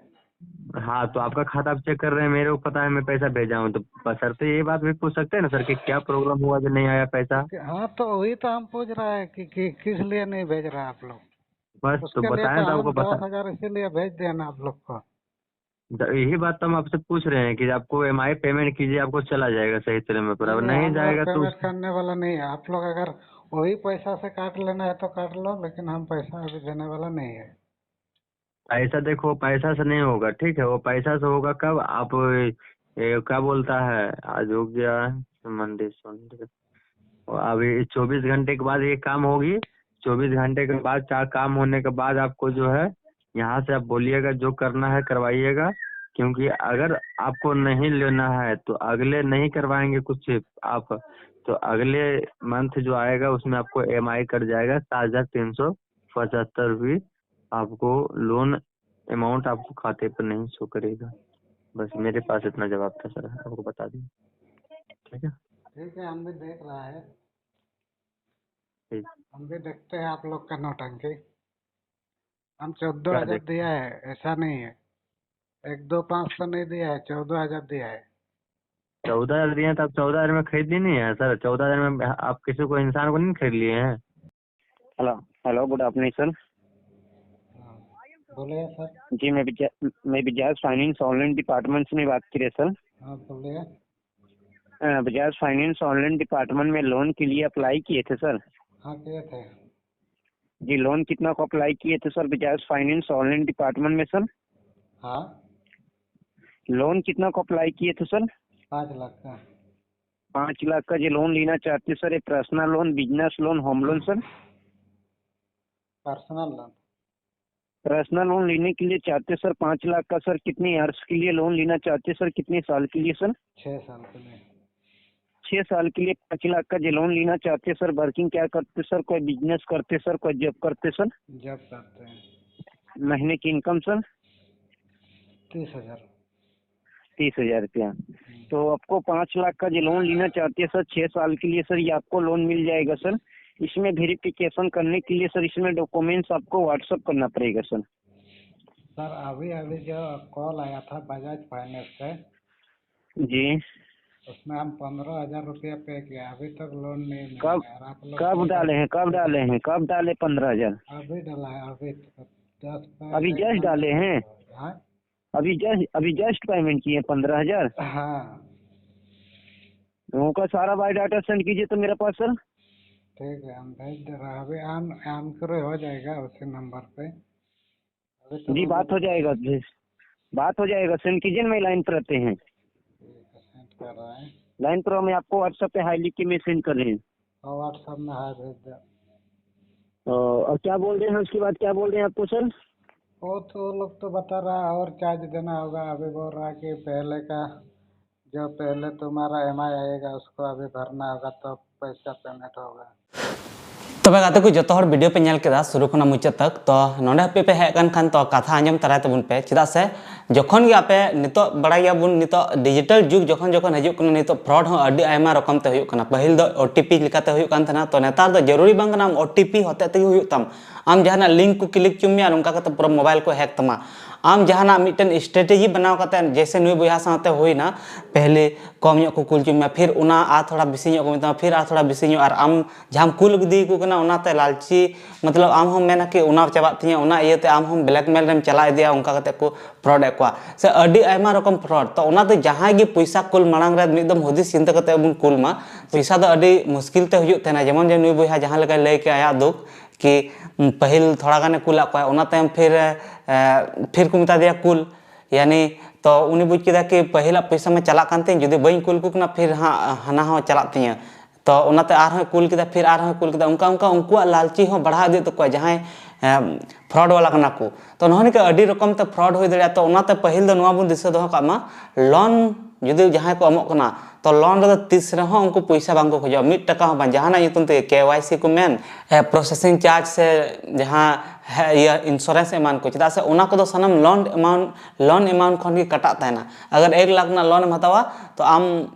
हाँ, तो आपका खाता आप चेक कर रहे हैं, मेरे को पता है, मैं पैसा भेजा हूँ, तो बस सर से ये बात भी पूछ सकते हैं ना सर कि क्या प्रॉब्लम हुआ कि नहीं आया पैसा? हाँ, तो वही तो हम पूछ रहा है कि, कि किस लिए नहीं भेज रहा आप लोग। बस तो बताएं तो आपको पता। दस हजार इसीलिए भेज दिया ना आप लोग को। द- यही बात तो हम आपसे पूछ रहे हैं कि आपको एम आई पेमेंट कीजिए, आपको चला जाएगा सही तरह में, पर अब नहीं जाएगा तो पेमेंट करने वाला नहीं है। आप लोग अगर वही पैसा से काट लेना है तो काट लो, लेकिन हम पैसा अभी देने वाला नहीं है। पैसा देखो, पैसा से नहीं होगा, ठीक है? वो पैसा से होगा कब? आप ए, क्या बोलता है, आज हो गया मंडे, संडे, और अभी चौबीस घंटे के बाद ये काम होगी। चौबीस घंटे के बाद, चार काम होने के बाद आपको जो है, यहाँ से आप बोलिएगा, जो करना है करवाइएगा, क्योंकि अगर आपको नहीं लेना है तो अगले नहीं करवाएंगे कुछ आप, तो अगले मंथ जो आएगा उसमें आपको एम आई कट जाएगा सात हजार तीन सौ पचहत्तर रुपये। आपको लोन अमाउंट आपको खाते पर नहीं शो करेगा। बस मेरे पास इतना जवाब था सर, आपको बता दें। ठीक है, ठीक है, हम भी देख रहा है। ठीक। हम भी देखते हैं आप लोग का नौटंकी। हम चौदह हजार दिया है, ऐसा नहीं है, एक दो पाँच सौ नहीं दिया है, चौदह हजार दिया है। चौदह हजार दिए हैं तो आप चौदह हजार में खरीद लिए नहीं है सर? चौदह हजार में आप किसी को, इंसान को नहीं खरीद लिए हैं? Hello, hello, good afternoon sir. बोलिए सर। जी, मैं विजय, मैं विजय फाइनेंस ऑनलाइन डिपार्टमेंट से बात कर रहे सर। हाँ, बोलिए। अ, बजाज फाइनेंस ऑनलाइन डिपार्टमेंट में लोन के लिए अप्लाई किए थे सर। हाँ, किए थे। जी, लोन कितना को अप्लाई किए थे sir, Bajaj finance online department में सर? हाँ। लोन कितना को अप्लाई किए थे सर? पाँच लाख का। पाँच लाख का जो लोन लेना चाहते सर, ये personal loan, business loan, home loan sir? Personal loan. Personal loan लेने के लिए चाहते सर पाँच लाख का, सर कितने ईयर्स के लिए लोन लेना चाहते सर, कितने साल के लिए सर? छः साल के लिए। छह साल के लिए पाँच लाख का जो लोन लेना चाहते सर, वर्किंग क्या करते सर, कोई बिजनेस करते सर, कोई जॉब करते सर? जॉब करते हैं। महीने की इनकम सर? तीस हजार। तीस हजार रुपया। तो आपको पाँच लाख का जो लोन लेना चाहते हैं सर, छह साल के लिए सर, ये आपको लोन मिल जाएगा सर। इसमें वेरिफिकेशन करने के लिए सर, इसमें डॉक्यूमेंट्स आपको व्हाट्सअप करना पड़ेगा सर। सर, अभी अभी जो कॉल आया था बजाज फाइनेंस से, जी। उसमें हम पंद्रह हजार रुपया पे किया, अभी तक लोन नहीं मिला कब है। और आप लोग कब डाले हैं, कब डाले हैं, कब डाले पंद्रह हजार? अभी डाला है, अभी तो दस अभी जस्ट डाले हैं? हाँ। अभी जस्ट अभी जस्ट पेमेंट किए पंद्रह हजार? हाँ। उनका सारा बायोडाटा सेंड कीजिए तो मेरे पास सर। ठीक है, हम भेज दे रहे हैं। अभी आन आन करे हो जाएगा उसी नंबर पे। अभी तो जी, बात हो जाएगा जी। बात हो जाएगा, सेंड कीजिए, मैं लाइन पर रहते हैं। ठीक है, सेंड कर रहे हैं। लाइन पर, मैं आपको व्हाट्सएप पे हाई लिख के मैं सेंड कर रहे हैं। और व्हाट्सएप में हाई भेज दे। और क्या बोल रहे हैं, उसके बाद क्या बोल रहे हैं आपको सर? वो तो लोग तो बता रहा है और चार्ज देना होगा। अभी बोल रहा है कि पहले का, जो पहले तुम्हारा एमआई आएगा, उसको अभी भरना होगा, तो पैसा पेमेंट होगा। ᱛᱚᱵᱮ ᱜᱟᱛᱮ ᱠᱚ, ᱡᱚᱛᱚ ᱦᱚᱲ ᱵᱷᱤᱰᱤᱭᱳ ᱯᱮ ᱧᱮᱞ ᱠᱮᱫᱟ ᱥᱩᱨᱩ ᱠᱷᱚᱱᱟᱜ ᱢᱩᱪᱟᱹᱫ ᱛᱟᱠ᱾ ᱛᱚ ᱱᱚᱰᱮ ᱦᱟᱹᱵᱤᱡ ᱯᱮ ᱦᱮᱡ ᱟᱠᱟᱱ ᱠᱷᱟᱱ, ᱛᱚ ᱠᱟᱛᱷᱟ ᱟᱸᱡᱚᱢ ᱛᱟᱨᱟᱭ ᱛᱟᱵᱚᱱ ᱯᱮ᱾ ᱪᱮᱫᱟᱜ ᱥᱮ ᱡᱚᱠᱷᱚᱱ ᱜᱮ ᱟᱯᱮ, ᱱᱤᱛᱚᱜ ᱵᱟᱲᱟᱭ ᱜᱮᱭᱟᱵᱚᱱ, ᱱᱤᱛᱚᱜ ᱰᱤᱡᱤᱴᱟᱞ ᱡᱩᱜᱽ ᱡᱚᱠᱷᱚᱱ ᱡᱚᱠᱷᱚᱱ ᱦᱤᱡᱩᱜ ᱠᱟᱱᱟ, ᱱᱤᱛᱚᱜ ᱯᱷᱨᱚᱰ ᱦᱚᱸ ᱟᱹᱰᱤ ᱟᱭᱢᱟ ᱨᱚᱠᱚᱢ ᱛᱮ ᱦᱩᱭᱩᱜ ᱠᱟᱱᱟ᱾ ᱯᱟᱹᱦᱤᱞ ᱫᱚ ᱳᱴᱤᱯᱤ ᱞᱮᱠᱟᱛᱮ ᱦᱩᱭᱩᱜ ᱠᱟᱱ ᱛᱟᱦᱮᱱᱟ, ᱛᱚ ᱱᱮᱛᱟᱨ ᱫᱚ ᱡᱟᱹᱨᱩᱨᱤ ᱵᱟᱝ ᱠᱟᱱᱟ ᱟᱢ ᱳᱴᱤᱯᱤ ᱦᱚᱛᱮᱡ ᱛᱮᱜᱮ ᱦᱩᱭᱩᱜ ᱛᱟᱢ᱾ ᱟᱢ ᱡᱟᱦᱟᱱᱟᱜ ᱞᱤᱝᱠ ᱠᱚ ᱠᱞᱤᱠ ᱦᱚᱪᱚ ᱢᱮᱭᱟ ᱟᱨ ᱚᱱᱠᱟ ᱠᱟᱛᱮ ᱯᱩᱨᱟᱹ ᱢᱳᱵᱟᱭᱤᱞ ᱠᱚ ᱦᱮᱠ ᱛᱟᱢᱟ᱾ ᱟᱢ ᱡᱟᱦᱟᱱᱟᱜ ᱢᱤᱫᱴᱮᱱ ᱥᱴᱨᱮᱴᱮᱡᱤ ᱵᱮᱱᱟᱣ ᱠᱟᱛᱮ, ᱡᱮᱭᱥᱮ ᱱᱩᱭ ᱵᱚᱭᱦᱟ ᱥᱟᱶᱛᱮ ᱦᱩᱭᱱᱟ, ᱯᱮᱦᱞᱮ ᱠᱚᱢ ᱧᱚᱜ ᱠᱚ ᱠᱩᱞ ᱦᱚᱪᱚ ᱢᱮᱭᱟ, ᱯᱷᱤᱨ ᱚᱱᱟ ᱟᱨ ᱛᱷᱚᱲᱟ ᱵᱮᱥᱤ ᱧᱚᱜ ᱠᱚ ᱢᱮᱛᱟᱢᱟ, ᱯᱷᱤᱨ ᱟᱨ ᱛᱷᱚᱲᱟ ᱵᱮᱥᱤ ᱧᱚᱜ, ᱟᱨ ᱟᱢ ᱡᱟᱦᱟᱸᱢ ᱠᱩᱞ ᱤᱫᱤᱭᱟᱠᱚ ᱠᱟᱱᱟ, ᱚᱱᱟᱛᱮ ᱞᱟᱞᱪᱤ, ᱢᱚᱛᱞᱚᱵ, ᱟᱢ ᱦᱚᱸᱢ ᱢᱮᱱᱟ ᱠᱤ ᱚᱱᱟ ᱪᱟᱵᱟᱜ ᱛᱤᱧᱟᱹ, ᱚᱱᱟ ᱤᱭᱟᱹᱛᱮ ᱟᱢ ᱦᱚᱸᱢ ᱵᱞᱮᱠᱢᱮᱞ ᱨᱮᱢ ᱪᱟᱞᱟᱣ ᱤᱫᱤᱭᱟ, ᱚᱱᱠᱟ ᱠᱟᱛᱮ ᱠᱚ ᱯᱷᱨᱚᱰ ᱮᱫ ᱠᱚᱣᱟ᱾ ᱥᱮ ᱟᱹᱰᱤ ᱟᱭᱢᱟ ᱨᱚᱠᱚᱢ ᱯᱷᱨᱚᱰ᱾ ᱛᱚ ᱚᱱᱟᱛᱮ ᱡᱟᱦᱟᱸᱭ ᱜᱮ ᱯᱚᱭᱥᱟ ᱠᱩᱞ ᱢᱟᱲᱟᱝ ᱨᱮ ᱢᱤᱫ ᱫᱚᱢ ᱦᱩᱫᱤᱥ ᱪᱤᱱᱛᱟᱹ ᱠᱟᱛᱮ ᱵᱚᱱ ᱠᱩᱞ ᱢᱟ᱾ ᱯᱚᱭᱥᱟ ᱫᱚ ᱟᱹᱰᱤ ᱢᱩᱥᱠᱤᱞ ᱛᱮ ᱦᱩᱭᱩᱜ ᱛᱟᱦᱮᱱᱟ᱾ ᱡᱮᱢᱚᱱ ᱡᱮ ᱱᱩᱭ ᱵᱚᱭᱦᱟ ᱡᱟᱦᱟᱸ ᱞᱮᱠᱟᱭ ᱞᱟᱹᱭ ᱠᱮᱜᱼᱟ ᱟᱭᱟᱜ ᱫᱩᱠ, ᱠᱤ ᱯᱟᱹᱦᱤᱞ ᱛᱷᱚᱲᱟ ᱜᱟᱱᱮ ᱠᱩᱞᱟᱜ ᱠᱚᱣᱟ, ᱚᱱᱟ ᱛᱟᱭᱚᱢ ᱯᱷᱤᱨ, ᱮ, ᱯᱷᱤᱨ ᱠᱚ ᱢᱮᱛᱟ ᱫᱮᱭᱟ ᱠᱩᱞ, ᱭᱟᱱᱤ ᱛᱚ ᱩᱱᱤ ᱵᱩᱡᱽ ᱠᱮᱫᱟ ᱠᱤ ᱯᱟᱹᱦᱤᱞᱟᱜ ᱯᱚᱭᱥᱟ ᱢᱟ ᱪᱟᱞᱟᱜ ᱠᱟᱱ ᱛᱤᱧ, ᱡᱩᱫᱤ ᱵᱟᱹᱧ ᱠᱩᱞ ᱠᱚ ᱠᱟᱱᱟ ᱯᱷᱤᱨ ᱦᱟᱸᱜ ᱦᱟᱱᱟ ᱦᱚᱸ ᱪᱟᱞᱟᱜ ᱛᱤᱧᱟᱹ᱾ ᱛᱚ ᱚᱱᱟᱛᱮ ᱟᱨᱦᱚᱸᱭ ᱠᱩᱞ ᱠᱮᱫᱟ, ᱯᱷᱤᱨ ᱟᱨᱦᱚᱸᱭ ᱠᱩᱞ ᱠᱮᱫᱟ, ᱚᱱᱠᱟ ᱚᱱᱠᱟ ᱩᱱᱠᱩᱣᱟᱜ ᱞᱟᱞᱪᱤ ᱦᱚᱸ ᱵᱟᱲᱦᱟᱣ ᱤᱫᱤᱜ ᱛᱟᱠᱚᱣᱟ᱾ ᱡᱟᱦᱟᱸᱭ ᱯᱷᱨᱚᱰ ᱵᱟᱞᱟ ᱠᱟᱱᱟ ᱠᱚ᱾ ᱛᱚ ᱱᱚᱜᱼᱚ ᱱᱤᱝᱠᱟ ᱟᱹᱰᱤ ᱨᱚᱠᱚᱢ ᱛᱮ ᱯᱷᱨᱚᱰ ᱦᱩᱭ ᱫᱟᱲᱮᱭᱟᱜᱼᱟ᱾ ᱛᱚ ᱚᱱᱟᱛᱮ ᱯᱟᱹᱦᱤᱞ ᱫᱚ ᱱᱚᱣᱟ ᱵᱚᱱ ᱫᱤᱥᱟᱹ ᱫᱚᱦᱚ ᱠᱟᱜ ᱢᱟ, ᱞᱳᱱ ᱡᱩᱫᱤ ᱡᱟᱦᱟᱸᱭ ᱠᱚ ᱮᱢᱚᱜ ᱠᱟᱱᱟ, ᱛᱚ ᱞᱳᱱ ᱨᱮᱫᱚ ᱛᱤᱥ ᱨᱮᱦᱚᱸ ᱩᱱᱠᱩ ᱯᱚᱭᱥᱟ ᱵᱟᱝ ᱠᱚ ᱠᱷᱚᱡᱚᱜᱼᱟ, ᱢᱤᱫ ᱴᱟᱠᱟ ᱦᱚᱸ ᱵᱟᱝ᱾ ᱡᱟᱦᱟᱱᱟᱜ ᱧᱩᱛᱩᱢ ᱛᱮᱜᱮ ᱠᱮ ᱣᱟᱭ ᱥᱤ ᱠᱚ ᱢᱮᱱ, ᱯᱨᱚᱥᱮᱥᱤᱝ ᱪᱟᱨᱡᱽ ᱥᱮ ᱡᱟᱦᱟᱸ ᱦᱮ-, ᱤᱭᱟᱹ ᱤᱱᱥᱩᱨᱮᱱᱥ ᱮᱢᱟᱱ ᱠᱚ, ᱪᱮᱫᱟᱜ ᱥᱮ ᱚᱱᱟ ᱠᱚᱫᱚ ᱥᱟᱱᱟᱢ ᱞᱳᱱ ᱮᱢᱟᱣᱩᱱᱴ, ᱞᱳᱱ ᱮᱢᱟᱣᱩᱱᱴ ᱠᱷᱚᱱ ᱜᱮ ᱠᱟᱴᱟᱜ ᱛᱟᱦᱮᱱᱟ᱾ ᱟᱜᱟᱨ ᱮᱠ ᱞᱟᱠᱷ ᱨᱮᱱᱟᱜ ᱞᱳᱱ ᱮᱢ ᱦᱟᱛᱟᱣᱟ, ᱛᱚ ᱟᱢ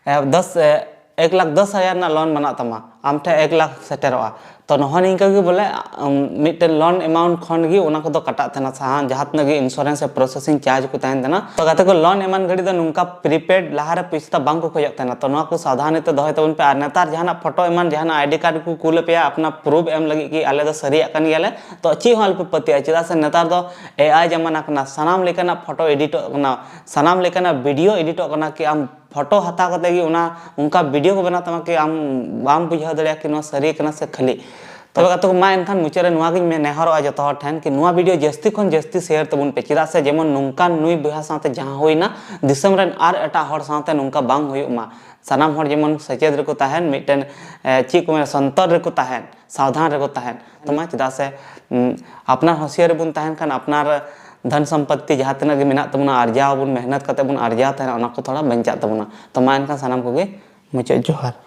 ᱮ, ᱫᱚᱥ, ᱮ, ᱮᱠ ᱞᱟᱠᱷ ᱫᱚᱥ ᱦᱟᱡᱟᱨ ᱨᱮᱱᱟᱜ ᱞᱳᱱ ᱵᱮᱱᱟᱜ ᱛᱟᱢᱟ, ᱟᱢ ᱴᱷᱮᱱ ᱮᱠ ᱞᱟᱠᱷ ᱥᱮᱴᱮᱨᱚᱜᱼᱟ᱾ ᱛᱚ ᱱᱚᱜᱼᱚ ᱱᱤᱝᱠᱟᱹ ᱜᱮ ᱵᱚᱞᱮ, ᱟᱢ, ᱢᱤᱫᱴᱮᱱ ᱞᱳᱱ ᱮᱢᱟᱣᱩᱱᱴ ᱠᱷᱚᱱ ᱜᱮ ᱚᱱᱟ ᱠᱚᱫᱚ ᱠᱟᱴᱟᱜ ᱛᱟᱦᱮᱱᱟ, ᱥᱟᱦᱟ-, ᱡᱟᱦᱟᱸ ᱛᱤᱱᱟᱹᱜ ᱜᱮ ᱤᱱᱥᱩᱨᱮᱱᱥ ᱥᱮ ᱯᱨᱚᱥᱮᱥᱤᱝ ᱪᱟᱨᱡᱽ ᱠᱚ ᱛᱟᱦᱮᱱ ᱛᱟᱦᱮᱱᱟ᱾ ᱛᱚ ᱜᱟᱛᱮ ᱠᱚ, ᱞᱳᱱ ᱮᱢᱟᱱ ᱜᱷᱟᱹᱲᱤᱡ ᱫᱚ ᱱᱚᱝᱠᱟ ᱯᱨᱤᱯᱮᱰ ᱞᱟᱦᱟᱨᱮ ᱯᱚᱭᱥᱟ ᱫᱚ ᱵᱟᱝ ᱠᱚ ᱠᱷᱚᱡᱚᱜ ᱛᱟᱦᱮᱱᱟ᱾ ᱛᱚ ᱱᱚᱣᱟ ᱠᱚ ᱥᱟᱵᱫᱷᱟᱱᱤ ᱛᱮ ᱫᱚᱦᱚᱭ ᱛᱟᱵᱚᱱ ᱯᱮ᱾ ᱟᱨ ᱱᱮᱛᱟᱨ ᱡᱟᱦᱟᱱᱟᱜ ᱯᱷᱳᱴᱳ ᱮᱢᱟᱱ, ᱡᱟᱦᱟᱱᱟᱜ ᱟᱭᱰᱤ ᱠᱟᱨᱰ ᱠᱚ ᱠᱩᱞ ᱟᱯᱮᱭᱟ ᱟᱯᱱᱟᱨ ᱯᱨᱩᱯᱷ ᱮᱢ ᱞᱟᱹᱜᱤᱫ ᱠᱤ ᱟᱞᱮ ᱫᱚ ᱥᱟᱹᱨᱤᱭᱟᱜ ᱠᱟᱱ ᱜᱮᱭᱟᱞᱮ, ᱛᱚ ᱪᱮᱫ ᱦᱚᱸ ᱟᱞᱚᱯᱮ ᱯᱟᱹᱛᱭᱟᱹᱜᱼᱟ, ᱪᱮᱫᱟᱜ ᱥᱮ ᱱᱮᱛᱟᱨ ᱫᱚ ᱮ ᱟᱭ ᱡᱟᱢᱟᱱᱟ ᱠᱟᱱᱟ, ᱥᱟᱱᱟᱢ ᱞᱮᱠᱟᱱᱟᱜ ᱯᱷᱳᱴᱳ ᱮᱰᱤᱴᱚᱜ ᱠᱟᱱᱟ, ᱥᱟᱱᱟᱢ ᱞᱮᱠᱟᱱᱟᱜ ᱵᱷᱤᱰᱤᱭᱳ ᱮᱰᱤᱴᱚᱜ ᱠᱟᱱᱟ᱾ ᱠᱤ ᱟᱢ ᱯᱷᱳᱴᱳ ᱦᱟᱛᱟᱣ ᱠᱟᱛᱮ ᱜᱮ ᱚᱱᱟ ᱚᱱᱠᱟ ᱵᱷᱤᱰᱤᱭᱳ ᱠᱚ ᱵᱮᱱᱟᱣ ᱛᱟᱢᱟ ᱠᱤ ᱟᱢ ᱵᱟᱢ ᱵᱩᱡᱷᱟᱹᱣ ᱫᱟᱲᱮᱭᱟᱜᱼᱟ ᱠᱤ ᱱᱚᱣᱟ ᱥᱟᱹᱨᱤ ᱠᱟᱱᱟ ᱥᱮ ᱠᱷᱟᱹᱞᱤ᱾ ᱛᱚᱵᱮ ᱜᱟᱛᱮ ᱠᱚ, ᱢᱟ ᱮᱱᱠᱷᱟᱱ ᱢᱩᱪᱟᱹᱫ ᱨᱮ ᱱᱚᱣᱟ ᱜᱤᱧ ᱢᱮ-, ᱱᱮᱦᱚᱨᱚᱜᱼᱟ ᱡᱚᱛᱚ ᱦᱚᱲ ᱴᱷᱮᱱ ᱠᱤ ᱱᱚᱣᱟ ᱵᱷᱤᱰᱤᱭᱳ ᱡᱟᱹᱥᱛᱤ ᱠᱷᱚᱱ ᱡᱟᱹᱥᱛᱤ ᱥᱮᱭᱟᱨ ᱛᱟᱵᱚᱱ ᱯᱮ, ᱪᱮᱫᱟᱜ ᱥᱮ ᱡᱮᱢᱚᱱ ᱱᱚᱝᱠᱟᱱ ᱱᱩᱭ ᱵᱚᱭᱦᱟ ᱥᱟᱶᱛᱮ ᱡᱟᱦᱟᱸ ᱦᱩᱭᱱᱟ, ᱫᱤᱥᱚᱢ ᱨᱮᱱ ᱟᱨ ᱮᱴᱟᱜ ᱦᱚᱲ ᱥᱟᱶᱛᱮ ᱱᱚᱝᱠᱟ ᱵᱟᱝ ᱦᱩᱭᱩᱜ ᱢᱟ᱾ ᱥᱟᱱᱟᱢ ᱦᱚᱲ ᱡᱮᱢᱚᱱ ᱥᱮᱪᱮᱫ ᱨᱮᱠᱚ ᱛᱟᱦᱮᱱ, ᱢᱤᱫᱴᱮᱱ, ᱮ, ᱪᱮᱫ ᱠᱚ ᱢᱮᱱᱟ, ᱥᱚᱱᱛᱚᱨ ᱨᱮᱠᱚ ᱛᱟᱦᱮᱱ, ᱥᱟᱵᱫᱷᱟᱱ ᱨᱮᱠᱚ ᱛᱟᱦᱮᱱ᱾ ᱛᱚ ᱢᱟ ᱪᱮᱫᱟᱜ ᱥᱮ, ᱩᱢ, ᱟᱯᱱᱟᱨ ᱦᱩᱸᱥᱤᱭᱟᱹᱨ ᱨᱮᱵᱚᱱ ᱛᱟᱦᱮᱱ ᱠᱷᱟᱱ ᱟᱯᱱᱟᱨ ᱫᱷᱚᱱ ᱥᱚᱢᱯᱚᱛᱛᱤ ᱡᱟᱦᱟᱸ ᱛᱤᱱᱟᱹᱜ ᱜᱮ ᱢᱮᱱᱟᱜ ᱛᱟᱵᱚᱱᱟ, ᱟᱨᱡᱟᱣ ᱟᱵᱚᱱ, ᱢᱮᱦᱱᱚᱛ ᱠᱟᱛᱮ ᱵᱚᱱ ᱟᱨᱡᱟᱣ ᱛᱟᱦᱮᱱᱟ, ᱚᱱᱟ ᱠᱚ ᱛᱷᱚᱲᱟ ᱵᱟᱧᱪᱟᱜ ᱛᱟᱵᱚᱱᱟ᱾ ᱛᱚ ᱢᱟ ᱮᱱᱠᱷᱟᱱ ᱥᱟᱱᱟᱢ ᱠᱚᱜᱮ ᱢᱩᱪᱟᱹᱫ ᱡᱚᱦᱟᱨ᱾